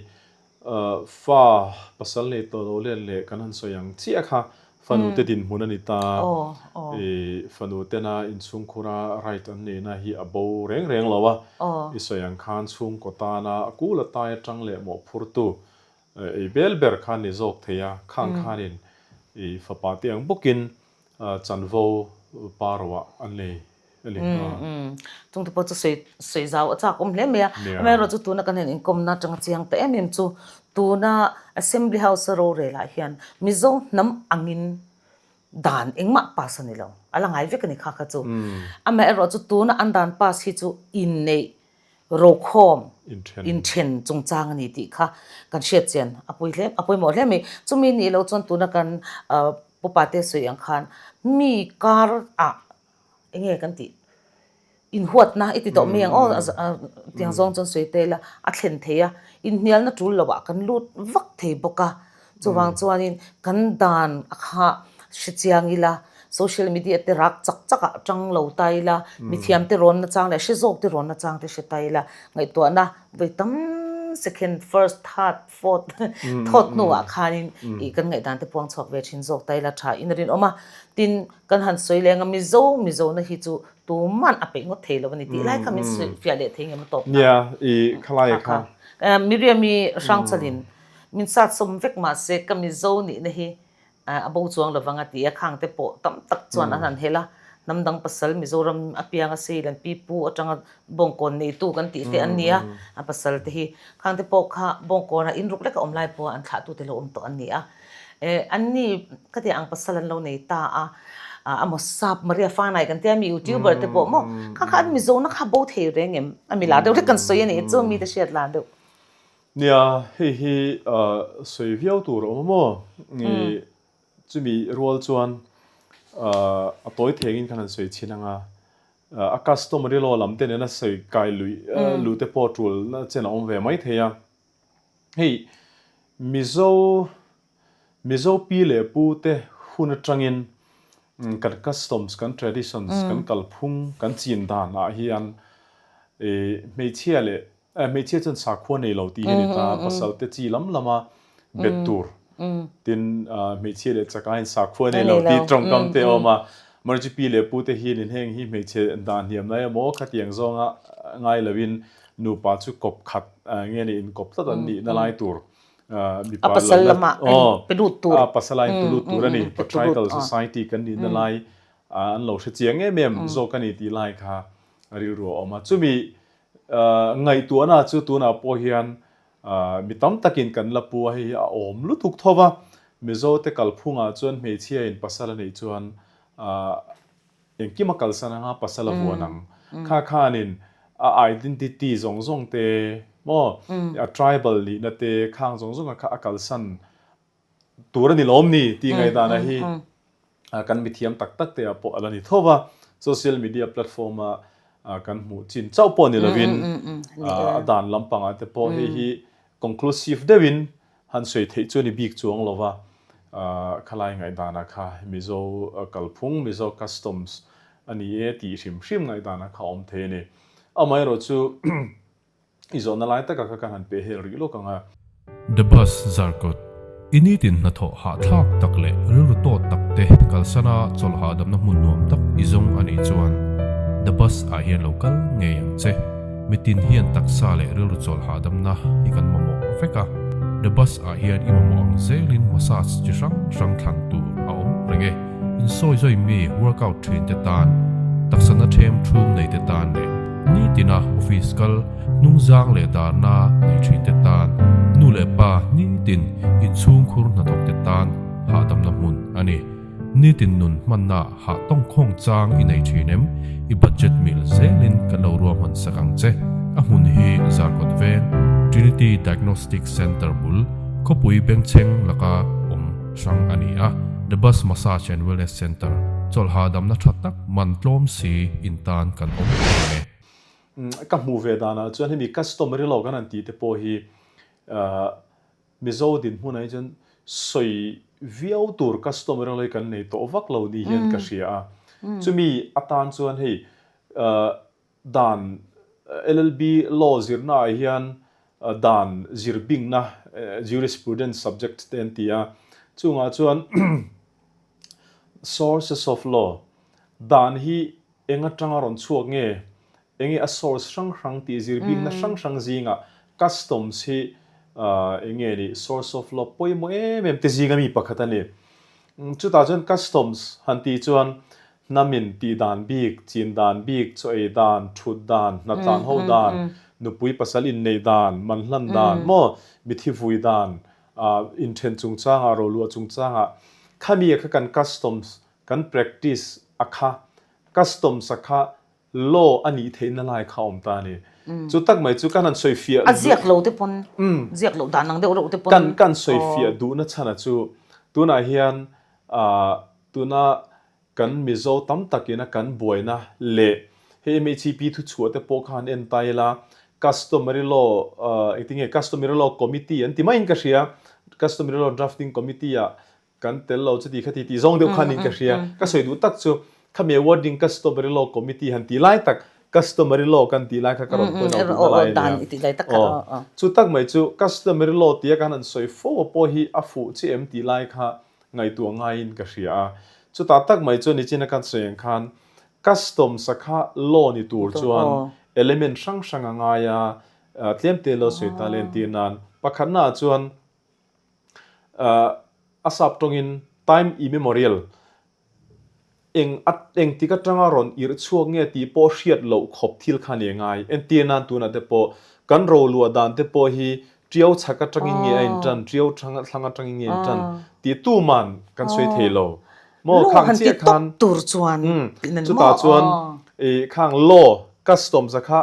Fa pasal nei tawh lo len leh kan han sawi ang chiah kha fanu te dinhmun a ni ta. I fanu tena inchhungkhura right an neihna hi a bo reng reng lo a. I sawi ang khan chhungkaw tana a kul a tai atang leh mawhphurtu ei bel ber kha ni zawk thei a. Khang khanin i fapa te ang bawkin chanvo pa roah an nei a ni. Chungte pawh chu sawi sawi zau a chak awm hle mai a. Amaherawh chu tuna kan han inkawmna atanga chiang ta em em chu tuna Assembly House a rorel ah hian Mizo hnam angin dan engmah pass a ni lo. A la ngai vek a ni kha kha chu. Amaherawh chu tuna an dan pass hi chu inneih rokhawm inthen chungchang a ni tih kha kan hriat chian a pawi hle a pawimawh hle mai. Chumi nih loh chuan tuna kan Pupate sawi ang khan mi kar ah eng nge kan tih inhuatna i ti tawh mai ang aw tiang zawng chuan sawi ta ila a thlen thei a inhnialna tul loh ah kan lut vak thei bawk a chuvang chuanin kan dan a kha hre chiang ila social media te rak chak chak ah tang lo ta ila mithiam te rawn na chang leh hre zawk te rawn na chang te hre ta ila ngaihtuahna vawi tam second first third fourth thawt hnuah khanin ih kan ngaihdan te puang chhuak ve thin zawk ta ila tha in a rinawm a tin Kan han sawi leng a, Mizo, Mizona hi chu tuman a peih ngawt thei lo a ni tih lai kha min sawi fiah leh thei ngem a tawp na. Nia, i khalai a kha. Miriam-i Hrangchalin min sat sawm vek mah se ka Mizo nihna hi a bo chuang lo vang a ti a, khang te pawh tam tak chuan an han hel a, hnam dang pasal Mizoram apianga Seilan pi pu atanga Bawngkawn neitu kan tih te an ni a, a pasal te hi khang te pawh kha Bawngkawnah inruk leka awm lai pawha an thlahtute lo awm tawh an ni a. Eh, an ni ka ti ang pasal an lo nei ta a, a maw sap Maria Fanai kan tia mi youtuber te pawh maw kha kha an Mizo na kha bo thei reng em? A mi lar deuh hlek kan sawi a nih chu mi te hriat lar deuh. Nia, hei hi sawi viau tur a awm a maw? Chumi rual chuan a tawi thengin khan han sawi chhin ang a, a customary law lam te nena sawi kai lui luh te pawh tul chen a awm ve mai thei a. Hei Mizo Mizo pi leh pu te hun atangin kan customs, kan traditions, kan kalphung, kan chin dan ah hian hmeichhia leh hmeichhia chuan sakhua nei lo tih hi a ni ta, pasal te chi lam lama bet tur tin hmeichhia leh chak aiin sakhua nei lo tih tawngkam te a awm a, Marchi pi leh pu te hian heng hi hmeichhe dan hniam lai emaw khatiang zawnga ngai loin Nupa chu kawp khat nge ni inkawp tlat an nihna lai tur mipa a pasal lama pe lut tur a pasal a inpe lut tur a ni patriarchal society kan nihna lai an lo hre chiang em em zawk a ni tih lai kha rilru a awm a chumi ngaihtuahna chu tunah pawh hian mi tam takin kan la pu a hei hi a awm lutuk tho va Mizo te kalphungah chuan hmeichhia in pasal a neih chuan Engkim a kalsan anga pasal a vuan ang. Kha khanin a identity zawng zawng te maw a tribal nihna te khang zawng zawng kha a kalsan tur a ni lawm ni tih ngaihdan a hi kan mithiam tak tak te ah pawh a la ni tho va. Social media platform a kan hmuh chin chauh pawh ni lovin a dan lampangah te pawh hei hi conclusive deuhin Han sawi theih chu a ni bik chuang lo va, khalai ngaihdanah kha Mizo kalphung, Mizo customs a ni e tih hrim hrim ngaihdanah kha a awm thei a ni. Amaherawh chu i zawhna lai takah kha kan han peh hel rih lawk ang a. The Bus Zarkawt, I nitin hnathawh hahthlak tak leh rilru tawt tak te kalsana chawlh hahdamna hmun nuam tak i zawng a nih chuan The Bus ah hian lo kal ngei ang che. Mitin hian taksa leh rilru chawlh hahdamna hi kan mamawh vek a, The Bus ah hian i mamawh ang zelin massage chi hrang hrang thlan tur a awm reng e. Insawi zawi mi workout thin te tan, taksa na them thum nei te tan leh. Nitina office kal hnungzang leh darna nei thinte tan nu leh pa nitin inchhungkhur hnathawkte tan hahdamna hmun a ni. Nitin nun hmanna hah tawngkhawng chang i nei thin em? I budget mil zelin kan lo ruahman sak ang che. A hmun hi Zarkawt Veng, Trinity Diagnostic Centre bul, khawpui bengchheng laka awm hrang a ni a. The Bus Massage and Wellness Centre, chawlh hahdamna tha tak man tlawm si in tan kan awm reng e. Ka hmuh ve danah chuan hemi customary law kan han tih te pawh hi Mizo dinhmunah hi chuan sawi viau tur customer ang lai kan nei tawh vak lo ni hian ka hria a. Chumi atan chuan hei dan LLB law zirna ah hian dan zir bingna jurisprudence subject te an ti a. Chungah chuan sources of law dan hi Eng atanga rawn chhuak nge? Enge a source hrang hrang tih zir bikna hrang hrang zingah customs hi enge ni source of law pawimawh em em te zinga mi pakhat a ni. Chutah chuan customs han tih chuan hnamin tih dan bik, chin dan bik, chaw ei dan, thut dan, hnatlan ho dan, nupui pasal inneih dan, man hlan dan maw, mithi vui dan, inthen chungchangah, roluah chungchangah khami a kha kan customs Kan practice a kha, customs a kha law a nih theihna lai kha a awm ta a ni. Chu tak mai chu kan han sawi fiah A ziak lo te pawn, ziak loh dan ang deuh reuh te pawn. Kan kan sawi fiah duhna chhan a chu tunah hian tuna kan Mizo tam takin a kan buaina leh hei MHEP thuchhuah te pawh kha han en ta ila customary law engtinge customary law committee an ti maiin ka hria, customary law drafting committee ah Kan tel lo chuti khati tih zawng deuh khan in ka hria. Ka sawi duh tak chu khami awarding customary law committee han tih lai tak customary law kan tih lai kha ka rawn point out duhna lai a nia. Aw chu tak mai chu customary law tia kan han sawi fo a pawh hi a fuh chiah em tih lai kha ngaihtuah ngaiin ka hria a. Chutah tak mai chu nichina kan sawi ang khan customs a kha law ni tur chuan element hrang hrang a ngai a, tlem te lo sawi ta le entir nan pakhatna ah chuan A sap tawngin time immemorial, eng a eng tik atanga rawn irh chhuak nge tih pawh hriat loh khawp thil kha ni ngai. Entir nan tunah te pawh kan roluah dan te pawh hi Tiau chhak atangin nge a intan, Tiau thlang atangin nge a intan tih tuman kan sawi thei lo. Maw khang chiah khan chutah chuan khang law customs a kha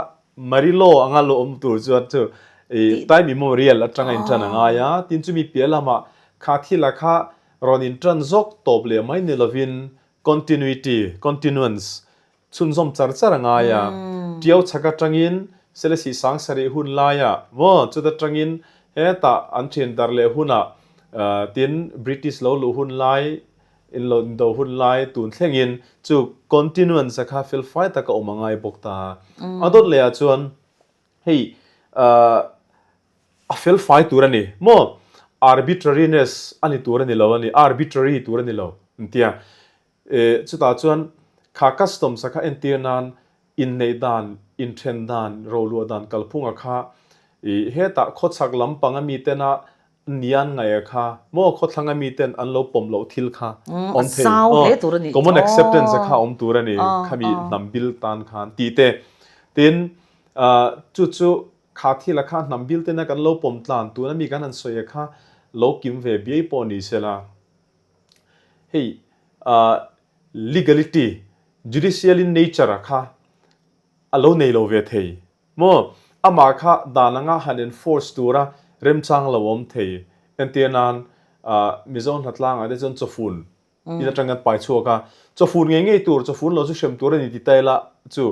Marilo anga lo awm tur chuan chu i time immemorial atanga intan a ngai a, tin chumi piah lamah kha thila kha rawn intan zawk tawp leh mai ni lovin continuity, continuance, chhunzawm char char a ngai a. Tiau chhak atangin Selesih Sangsarih hun laiah maw chuta tangin hetah an thian darh leh hunah tin British lo luh hun lai In lo indo hun lai tun thlengin chu continuance a kha fel fai tak a awm a ngai bawk ta. A dawt leh ah chuan hei a fel fai tur a ni maw? Arbitrariness a ni tur a ni lo a ni, arbitrary tur a ni lo an ti a. Chutah chuan kha customs a kha entir nan inneih dan, inthen dan, roluah dan kalphunga kha hetah khawchhak lampang a mitena Nian ngaih kha maw khawthlang a miten an lo pawm loh thil kha awm thei aw common acceptance a kha awm tur a ni khami hnam bil tan khan tih te tin chu chu kha thil a kha hnam bil tena kan lo pawm tlan tuna mi kan han sawi a kha lo kim ve biai pawh ni sela hei legality judicial in nature a kha a lo nei lo ve thei Maw, amah kha dan anga han enforce tura remchang lo awm thei. Entir nan, Mizo hnatlangah te chuan chawfun in atang kan pai chhuak a, chawfun ngei ngei tur, chawfun lo chu hrem tur a ni ti ta ila chu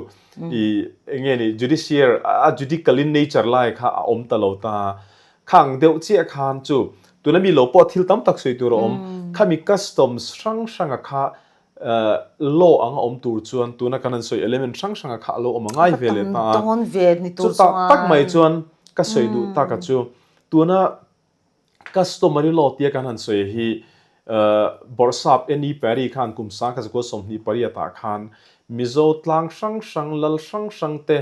i eng nge ni judiciary, a judical in nature lai kha a awm ta lo ta. Khang deuh chiah khan chu tuna mi lo pawh thil tam tak sawi tur a awm. Khami customs hrang hranga kha Law ang a awm tur chuan tuna kan han sawi element hrang hranga kha a lo awm a ngai ve leh ta a. Chutah tak mai chuan ka sawi duh tak a chu tuna customary law tia kan han sawi hi Bawrhsap NE Parry khan kum sangkhat zakua 28 ah khan Mizo tlang hrang hrang lal hrang hrang te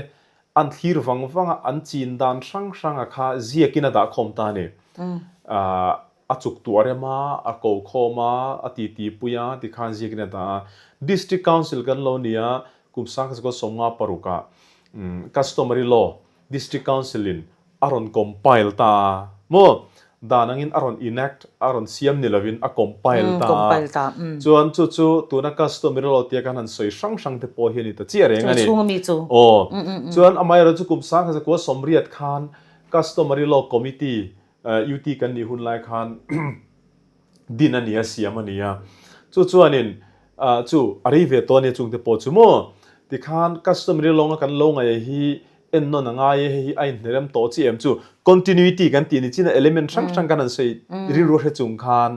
an thlir vang vang a an chin dan hrang hranga kha ziakin a dahkhawm ta a ni. A chuk tuah rem a, a ko khawm a, a titi pui a tikhan ziakin a dah a. District Council kan lo ni a, kum 1956 ah. Customary Law District Council in a rawn compile ta a maw? Dan angin a rawn enact, a rawn siam ni lovin a compile ta a. Chuan chu chu tuna customary law tia kan han sawi hrang hrang te pawh hi a ni ta chiah reng a ni. Aw. Chuan amaherawhchu kum sangkhat zakua sawmriat khan Customary Law Committee UT kan nih hun lai khan din a ni a, siam a ni a. Chu chuanin chu a rei ve tawh a nia chungte pawh chu maw? Tikhan customary law anga kan lo ngaih hi ennawn a ngai e, hei hi a inhnerem tawh chi em chu continuity kan tih ni chin a element hrang hrang kan han sawi rilru hre chung khan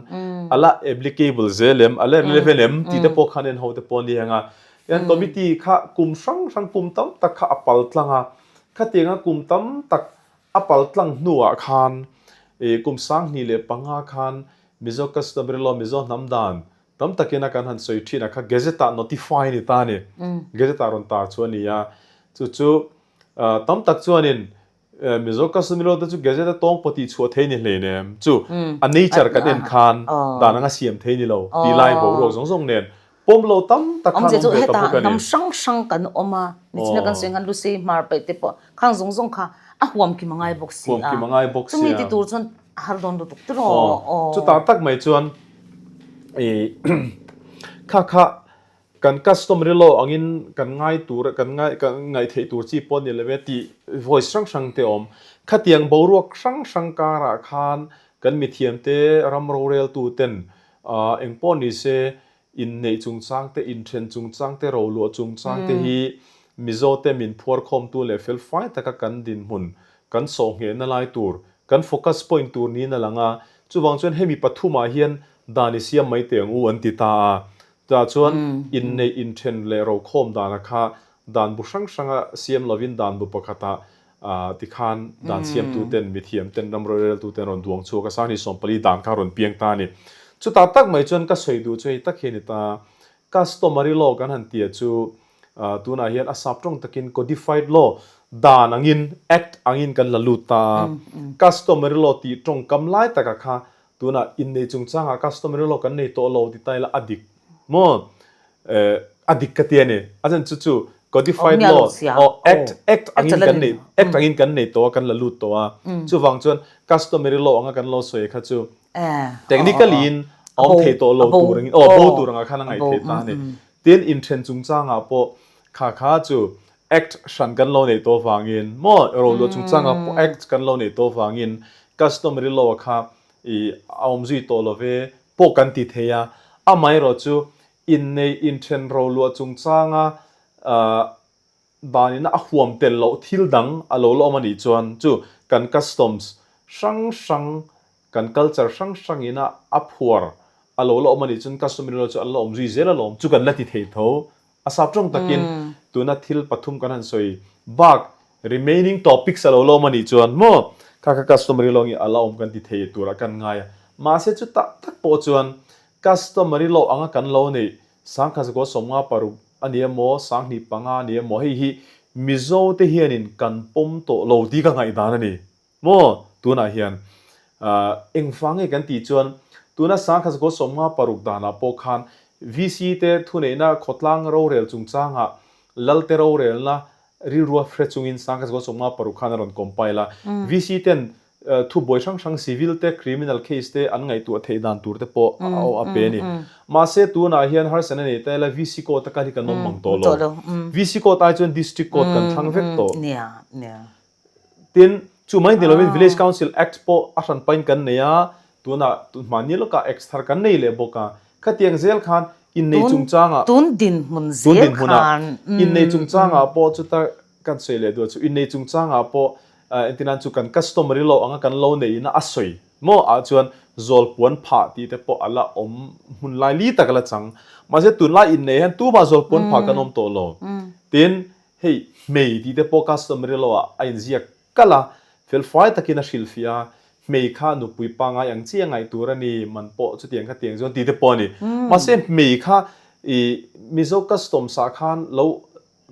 a la applicable zel em, a la relevant em tih te pawh khan en ho te pawh a ni ang a. Tihian committee kha kum hrang hrang kum tam tak kha a pal tlang a, khatianga kum tam tak a pal tlang hnuah khan ih kum 2005 khan Mizo Customary Law, Mizo hnam dan tam takin a kan han sawi thin a kha Gazette ah notify a ni ta a ni. Gazette ah rawn tar chu a ni a. Chu chu tam tak chuanin Mizo Customary Law te chu Gazette a tawng pawh tih chhuah thei ni hlein em? Chu a nature kan en khan dan anga siam thei ni lo tih lai boruak zawng zawng nen pawm lo tam tak khan awm ve ta bawk a ni. Hnam hrang hrang kan awm a, nichina kan sawi khan Lusei hmar paih te pawh khang zawng zawng kha a huam kim a ngai bawk si a. Huam kim a ngai bawk si a. Chumi ti tur chuan a har dawn lutuk tiraw. Aw. Chutah tak mai chuan i kha kha kan customary law angin kan ngai tur kan ngai kan ngaih theih tur chi pawh ni lo e tih voice hrang hrang te awm. Khatiang boruak hrang hrang karah khan kan mithiamte ram roreltu ten engpawh ni se Inneih chungchang te, inthen chungchang te, roluah chungchang te hi Mizote min phuarkhawmtu leh felfai taka kan dinhmun, kan sawhnghehna lai tur, kan focus point tur niin a lang a. Chuvang chuan hemi pathumah hian dan i siam mai teh ang u an ti ta a. Tah chuan inneih, inthen leh rokhawm dana kha dan bu hrang hranga siam lovin dan bu pakhatah Tikhan dan siamtuten, mithiamten, ram roreltuten rawn duang chhuak a, 2014 dan kha rawn piang ta a ni. Chutah tak mai chuan ka sawi duh chu hei tak hi a ni ta. Customary law kan han tia chu tunah hian a sap tawng takin codified law, dan angin, act angin kan la lut ta a. Customary law tih tawngkam lai taka kha tunah innei chungchangah customary law kan nei tawh lo ti ta ila a dik maw? a dik ka ti a ni. A chan chu chu codified law aw act act angin kan nei act angin kan nei tawh a kan la lut tawh a. Chuvang chuan customary law anga kan lo sawi kha chu technically in a awm thei tawh lo tur angin aw bo tur anga khan a ngaih theih ta a ni. Tin inthen chungchangah pawh kha kha chu act hran kan lo neih tawh vangin maw roluah chungchangah pawh act kan lo neih tawh vangin customary law kha i a awm zui tawh lo ve pawh kan ti thei a. Amaherawhchu Inneih inthen roluah chungchanga danina a huam tel loh thil dang a lo la awm a nih chuan chu kan customs hrang hrang, kan culture hrang hrangina a phuar a lo la awm a nih chuan customary law chu an la awm zui zel alawm chu kan la ti thei tho. A sap tawng takin tuna thil pathum kan han sawi bak remaining topics a lo la awm a nih chuan maw kha kha customary law nge a la awm kan ti thei turah kan ngai a. Mahse chutah tak pawh chuan Customary law anga kan lo neih 10,000 56 a ni emaw, 25 a ni emaw, hei hi Mizo te hianin kan pawm tawh lo tih ka ngaihdan a ni maw? Tunah hian engvang nge kan tih chuan tuna 10,056 danah pawh khan VC te thuneihna khawtlang rorel chungchangah Lalte rorelna rilrua hre chungin 10,056 khan a rawn compile a, VC ten Thubuai hrang hrang civil te, criminal case te an ngaihtuah theih dan tur te pawh a pe a ni. Mahse tunah hian harsatna nei ta ila VC court a kal hi kan awm mang tawh lo. VC court ai chuan district court kan thlang vek tawh. Tin, chu mai ni lovin Village Council Act pawh a hran pahin kan nei a, tunah hmanni lawkah Act thar kan nei leh bawk a. Khatiang zel khan innei chungchangah tun dinhmun zel khan innei chungchangah pawh chuta kan sawi leh duh chu innei chungchangah pawh Entirnan chu kan customary law anga kan lo neihin a sawi maw ah chuan zawl puan phah tih te pawh a la awm hmun lai li tak a la chang. Mahse tunlai innei hian tumah zawl puan phah kan awm tawh lo. Tin, hei hmei tih te pawh customary law ah a inziak kalh a, felfai takin a hrilhfiah a, hmei kha nupui pangai ang chi a ngaih tur a ni, man pawh chutiang kha tiang chuan tih te pawh a ni. Mahse hmei kha i Mizo customs ah khan lo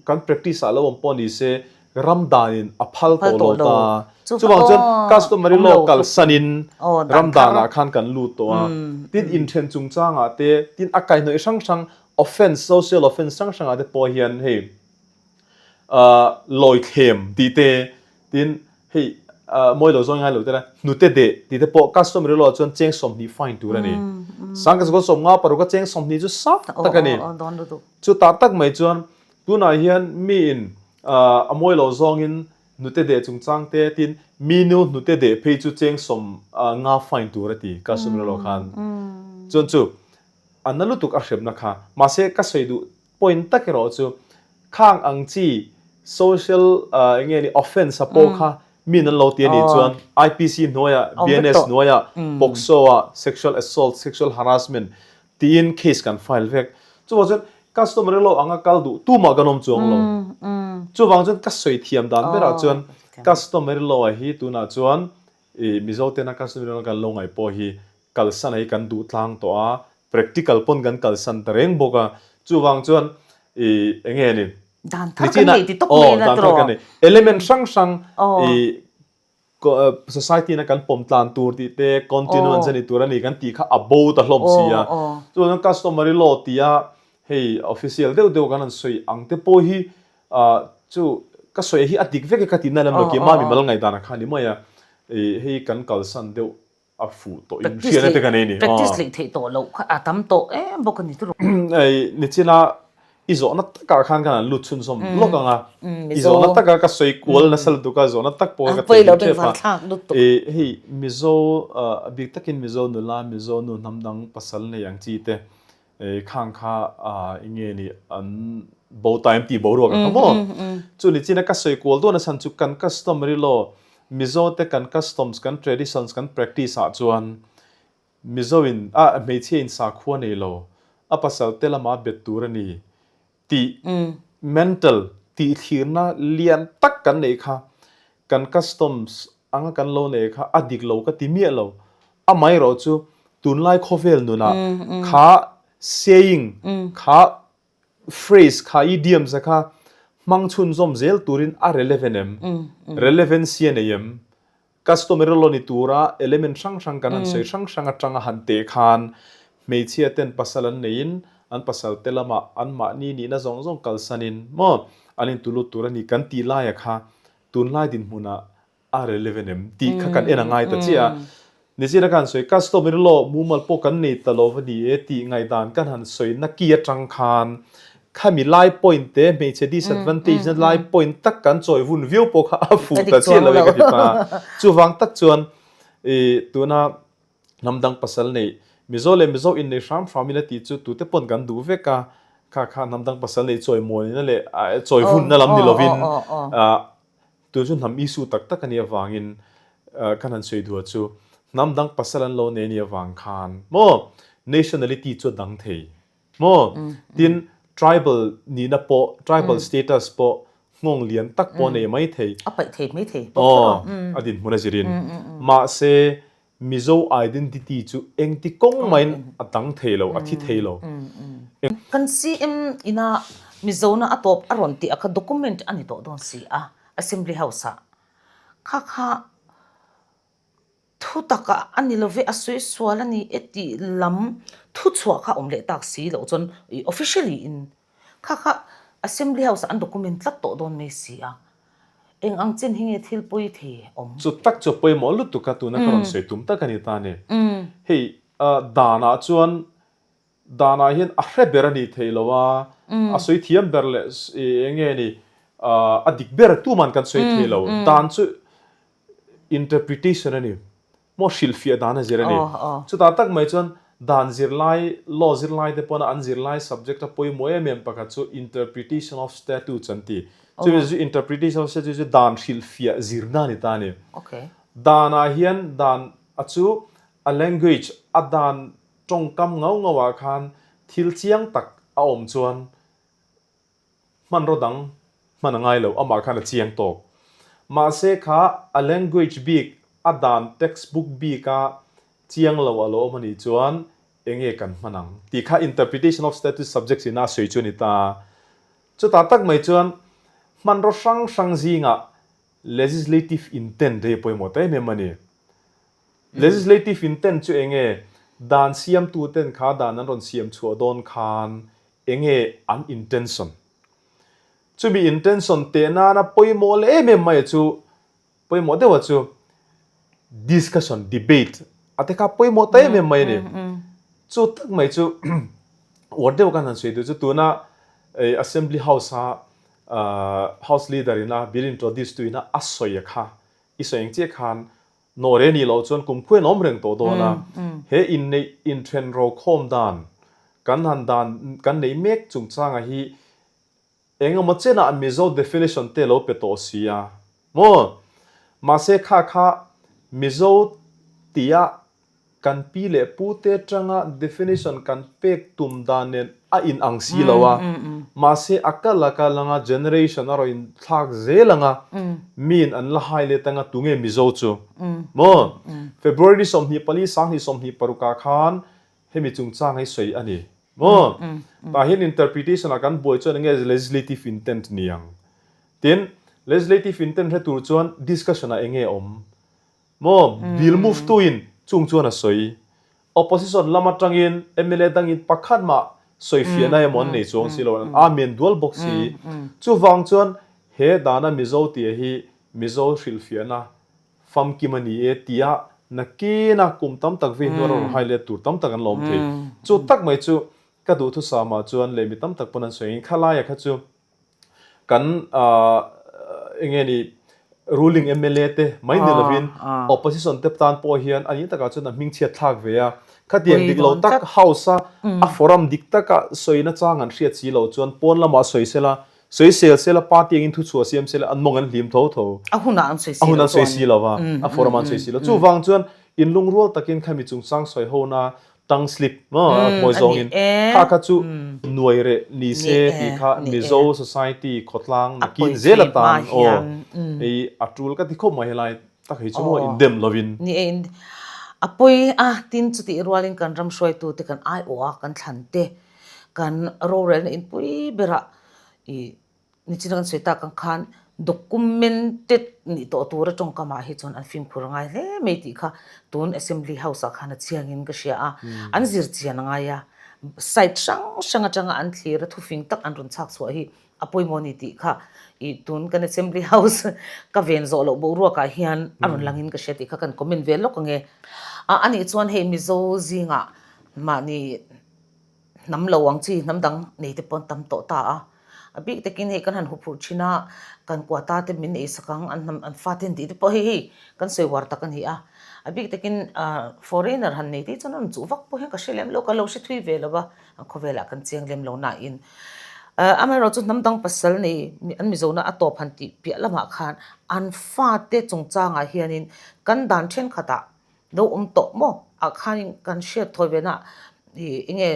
Kan practice ah lo awm pawh ni se ram danin a phal tawh lo ta. Chuvang chuan customary law kalsanin ram danah khan kan lut tawh a. Tin inthen chungchangah te, tin a kaihhnawih hrang hrang offence, social offence hrang hrangah te pawh hian hei. Lawi thlem tih te, tin hei mawi lo zawi ngai lo te la hnute deh tih te pawh customary law ah chuan cheng 20 fine tur a ni. Sangkhat zakua 56 a cheng 20 chu sang tak a ni. Chutah tak mai chuan tunah hian miin a mawi lo zawngin hnute deh chungchang te tin mi nu hnute deh phei chu cheng 50 fine tur a ti customary law khan. Chuan chu a na lutuk a hremna kha mahse ka sawi duh Point tak erawh chu khang ang chi social eng nge ni offence a pawh kha min an lo ti a nih chuan IPC hnuaiah, BNS hnuaiah, POCSO ah sexual assault, sexual harassment tiin case kan file vek. Chuvang chuan customary law anga kal duh tumah kan awm chuang lo. Chuvang chuan ka sawi thiam dan berah chuan customary law ah hi tunah chuan i Mizo tena customary law kan lo ngaih pawh hi kalsan hi kan duh tlang tawh a, practical pawn kan kalsan ta reng bawk a, chuvang chuan i eng nge ni? Dan thar kan nei ti tawp mai la tiraw? Dan thar kan nei. Element hrang hrang i society na kan pawm tlan tur tih te, continuance a ni tur a ni kan tih kha a bo ta hlawm si a. Chuvang chuan customary law tia hei official deuh deuh kan han sawi ang te pawh hi chu ka sawi hi a dik vek e ka tihna lam lo ki mami mal ngaihdan a kha ni mai a, hei kan kalsan deuh a fuh tawh in hriatna te ka nei a ni. Practice leh theih tawh loh kha a tam tawh em bawk a ni turu. Hei nichina i zawhna takah khan kan han lut chhunzawm lawk ang a, i zawhna taka ka sawi kual nasa lutuk a, zawhna tak pawh ka thei deuh tep a. Hei Mizo a bik takin Mizo nula, Mizo nu hnam dang pasal nei ang chi te khang kha eng nge ni an bo ta em tih boruak ang kha maw? Chu nichina ka sawi kual dawn a chhan chu kan customary law Mizo te kan customs, kan traditions, kan practice ah chuan Mizo in ah hmeichhia in sakhua nei lo, a pasal te lama bet tur a ni tih mental tih thlirna lian tak kan neih kha kan customs anga kan lo nei kha a dik lo ka ti miah lo. Amaherawh chu tunlai khawvel nunah kha saying kha phrase kha idioms a kha hmang chhunzawm zel turin a relevant em? Relevancy a nei em? Customary law ni tura element hrang hrang kan han sawi hrang hrang atanga han teh khan hmeichhia ten pasal an neiin an pasal te lamah anmahni nihna zawng zawng kalsanin maw an intulut tur a ni kan tih laia kha tunlai dinhmunah a relevant em tih kha kan en a ngai ta chiah a. Nichina kan sawi customary law mumal pawh kan nei ta lo va ni e tih ngaihdan kan han sawi na ki atang khan khami lai point te hmeichhe disadvantage na lai point tak kan chawi vun viau pawh kha a fuh ta chiah lo e ka ti ta. Chuvang tak chuan i tuna hnam dang pasal neih Mizo leh Mizo innei hram hram ila tih chu tute pawn kan duh vek a, kha kha hnam dang pasal neih chawi muanina leh chawi vunna lam ni lovin Tun chu hnam issue tak tak a nih avangin kan han sawi duh chu hnam dang pasal an lo nei a nih avang khan maw nationality chu a dang thei maw tin tribal nihna pawh tribal status pawh nghawng lian tak pawh a nei mai thei a paih thei mai thei bawk kher aw a dinhmun a zirin mahse Mizo identity chu engti kawng maiin a dang thei lo, a thi thei lo. Kan CM ina Mizona a tawp a rawn tih a kha document a ni tawh dawn si a, Assembly House ah. Kha kha thu takah a ni love, a sawi sual a ni e tih lam thu chhuah kha a awm leh tak si loh chuan officially in Kha kha Assembly House ah an document tlat tawh dawn mai si a, eng ang chin hi nge thil pawi thei awm? Chu tak chu a pawimawh lutuk a, tuna ka rawn sawi tum tak a ni ta ni. Hei danah chuan danah hian a hre ber a nih theih lo a, a sawi thiam ber leh eng nge ni a dik ber tuman kan sawi thei lo. Dan chu interpretation a ni. Maw hrilhfiah dan a zir a ni. Chutah tak mai chuan dan zirlai, law zirlai te pawna an zirlai subject a pawimawh em em pakhat chu interpretation of statutes an ti. Chumi chu interpretation of statutes chu dan hrilhfiah zirna a ni ta a ni. Danah hian dan a chu a language, a dan tawngkam ngau ngau ah khan thil chiang tak a awm chuan Hmanraw dang hman a ngai lo, amah khan a chiang tawk. Mahse kha a language bik, a dan textbook bika chiang lo a lo awm a nih chuan enge kan hman ang tih kha interpretation of status subjects ina a sawi chu a ni ta. Chutah tak mai chuan hmanraw hrang hrang zingah legislative intent hei a pawimawh ta em em a ni. Legislative intent chu enge dan siamtuten kha dan an rawn siam chhuah dawn khan Enge an intention? Chumi intention teh nana pawimawh leh em em mai chu, pawimawh deuha chu discussion, debate a te kha pawimawh ta em em mai a ni. Chu tak mai chu uar deuh kan han sawi duh chu tuna Assembly House a House Leader ina bill introduce tu ina a sawi a kha i sawi ang chiah khan nawr e nih loh chuan kumkhuain a awm reng tawh dawn a, he inneih inthen rokhawm dan kan han dan kan neih mek chungchanga hi Engemaw chenah Mizo definition te lo pe tawh si a maw? Mahse kha kha Mizo tia kan pi leh pu te atanga definition kan pek tum dan nen a in ang si lo a, mahse a kal a kal anga generation a rawn in thlak zel anga miin an la hai let anga tunge Mizo chu maw? February 24 2026 ah khan Hemi chungchang hi sawi a ni maw? Tah hian interpretation ah kan buai chuan enge legislative intent ni ang? Tin, legislative intent hre tur chuan discussion ah enge awm maw? Bill move tu in chung chuan a sawi. Opposition lam atangin mla dangin pakhat mah sawi fiahna emaw an nei chuang si lo, an amen dual bawk si. Chuvang chuan he dana Mizo tia hi Mizo hrilhfiahna Famkim a ni e tia nakina kum tam tak vei hnuar a rawn hai let tur tam tak an la awm thei. Chu tak mai chu ka duhthusam ah chuan leh mi tam tak pawn an sawi angin khalaia kha chu kan eng nge ni ruling mla te mai ni lovin opposition te tan pawh hian a nih takah chuan a hmingchhiat thlak ve a. Khatiang dik lo tak house a a forum dik taka sawina chang an hriat si loh chuan pawn lamah sawi sela Sawisel sela party angin thuchhuah siam sela an mawng an hlim tho tho. A hunah an sawi si lo chuan. A hunah an sawi si lo va, a forum ah an sawi si lo. Chuvang chuan inlungrual takin khami chungchang sawi hona tongue slip maw a hmawi zawngin kha kha chu nuai reh ni se tih kha Mizo society khawtlang nakin zel atan aw hei a tul ka ti khawp mai helai tak hi chu maw indem lovin. Ni e, a pawi a, tin chutih rualin kan ram hruaitute kan aiawh a, kan thlan te, kan rorelna inpui berah I nichina kan sawi tak ang khan documented nih tawh tura tawngkamah hi chuan an fimkhur a ngai hle mai tih kha tun assembly house ah khan a chiangin ka hria a, an zir chian a ngai a, side hrang hrang atanga an thlir a thufing tak an rawn chhak chhuah hi a pawimawh a ni tih kha i tun kan assembly house ka ven zawh loh boruakah hian a rawn langin ka hria tih kha kan comment ve lawk ang e. A anih chuan hei Mizo zingah mahni Hnam lo ang chi hnam dang nei te pawh an tam tawh ta a. A bik takin hei kan han huphurh thin a, kan kuata te min ei sak ang, an hnam an fate an tih te pawh hei hei kan sawi uar tak a ni a. A bik takin foreigner han nei te hi chuan an rawn chuh vak pawh hian ka hre lem lo, ka lo hre thui ve lo va, an khawvelah kan chiang lem lo nain. Amaherawhchu hnam dang pasal nei an Mizona a tawp han tih piah lamah khan an fate chungchangah hianin kan dan thenkhatah Lo awm tawh maw? Ah khanin kan hriat thawi ve na ih enge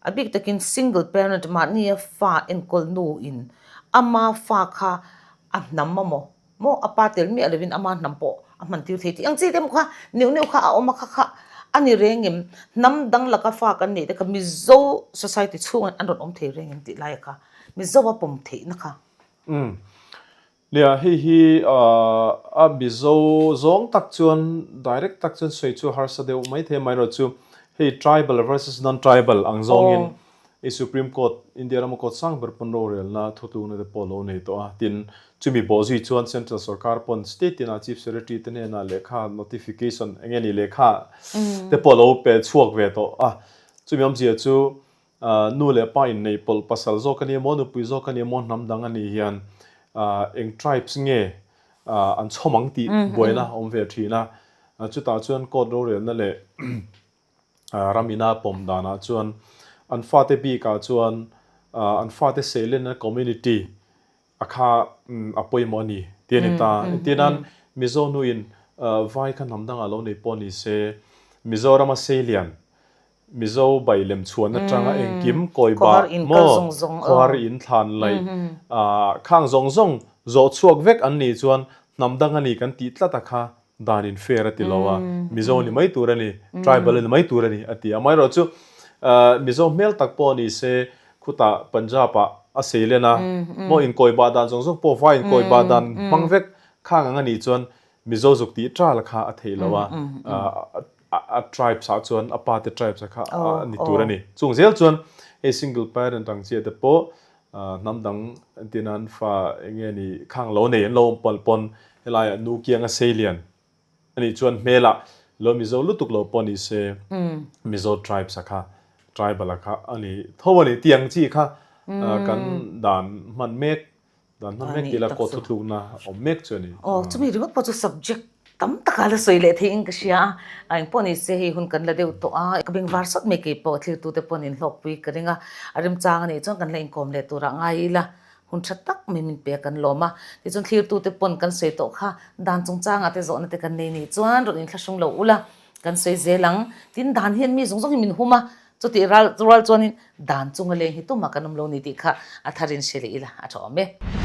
a bik takin single parent mahnia fa enkawl nu in ama fa kha a hnam a maw maw a pa tel miah lovin ama hnam pawh a hman tir thei tih ang chi te maw kha neuh neuh kha a awm a kha kha a ni reng em hnam dang laka fa kan neih te kha Mizo society chhungah an rawn awm thei reng em tih lai kha Mizo a pawm theihna kha. Umm Nia, hei hi a Mizo zawng tak chuan direct tak chuan sawi chu a harsa deuh mai thei amaherawhchu hei tribal versus non-tribal ang zawngin hei Supreme Court, India rama court sang ber pawn rorelna thutlukna te pawh a lo nei tawh a, tin chumi bawh zui chuan Central sorkar pawn state tinah Chief Secretary te hnenah lehkha notification eng nge ni lehkha te pawh a lo pe chhuak ve tawh a, chumi awmzia chu Nu leh pa inneih pawlh pasal zawk a ni emaw, nupui zawk a ni emaw, hnam dang a nih hian eng tribes nge an chhawm ang tih buaina a awm ve thin a. Chutah chuan court rorelna leh ram ina pawm danah chuan an fate bikah chuan an fate seilenna community a kha a pawimawh a ni tih a ni ta. Entir nan Mizo nuin vai kha hnam dangah lo nei pawh ni se, Mizorama seilian Mizo bai lem chhuan atanga engkim kawi bah maw khuar in thlan laih khang zawng zawng zawh chhuak vek an nih chuan hnam dang a ni kan tih tlat a kha dan in fair a ti lo a, Mizo ni mai tur a ni, tribal a ni mai tur a ni a ti a. Amaherawh chu Mizo hmel tak pawh ni se khutah Punjab ah a sei len a maw inkawi bah dan zawng zawng pawh vai inkawi bah dan hmang vek khang ang a nih chuan Mizo zuk tih ṭal kha a theih lo a, a tribes ah chuan a pa te tribes ah kha a ni tur a ni. Chung zel chuan hei single parent ang chiah te pawh. Hnam dang entir nan fa eng nge ni khang lo nei an lo awm palh pawn helaiah nu kianga sei lian a nih chuan hmelah lo Mizo lutuk lo pawh ni se Mizo tribes a kha tribal a kha a ni tho a ni tih ang chi kha kan dan hman mek Dan hman mek tih la kawt thutlukna awm mek chu a ni. Aw, chumi ringawt pawh chu subject tam takah la sawi leh theihin ka hria a, a engpawh ni se hei hun kan la deuh tawh a, ka beng var sawt mai kei pawh thiltute pawh nin hlawkpui ka ring a, a remchang a nih chuan kan la inkawm leh turah ngai ila hun tha tak mai min pe kan lawm a, tichuan thlirtute pawn kan sawi tawh kha dan chungchangah te zawhna te kan nei nih chuan rawn inthlahrung lo ula kan sawi zel ang, tin dan hian mi zawng zawng hi min hum a, Chutih ral rual chuanin dan chunga leng hi tumah kan awm lo ni tih kha a tharin hre leh ila a tha awm e.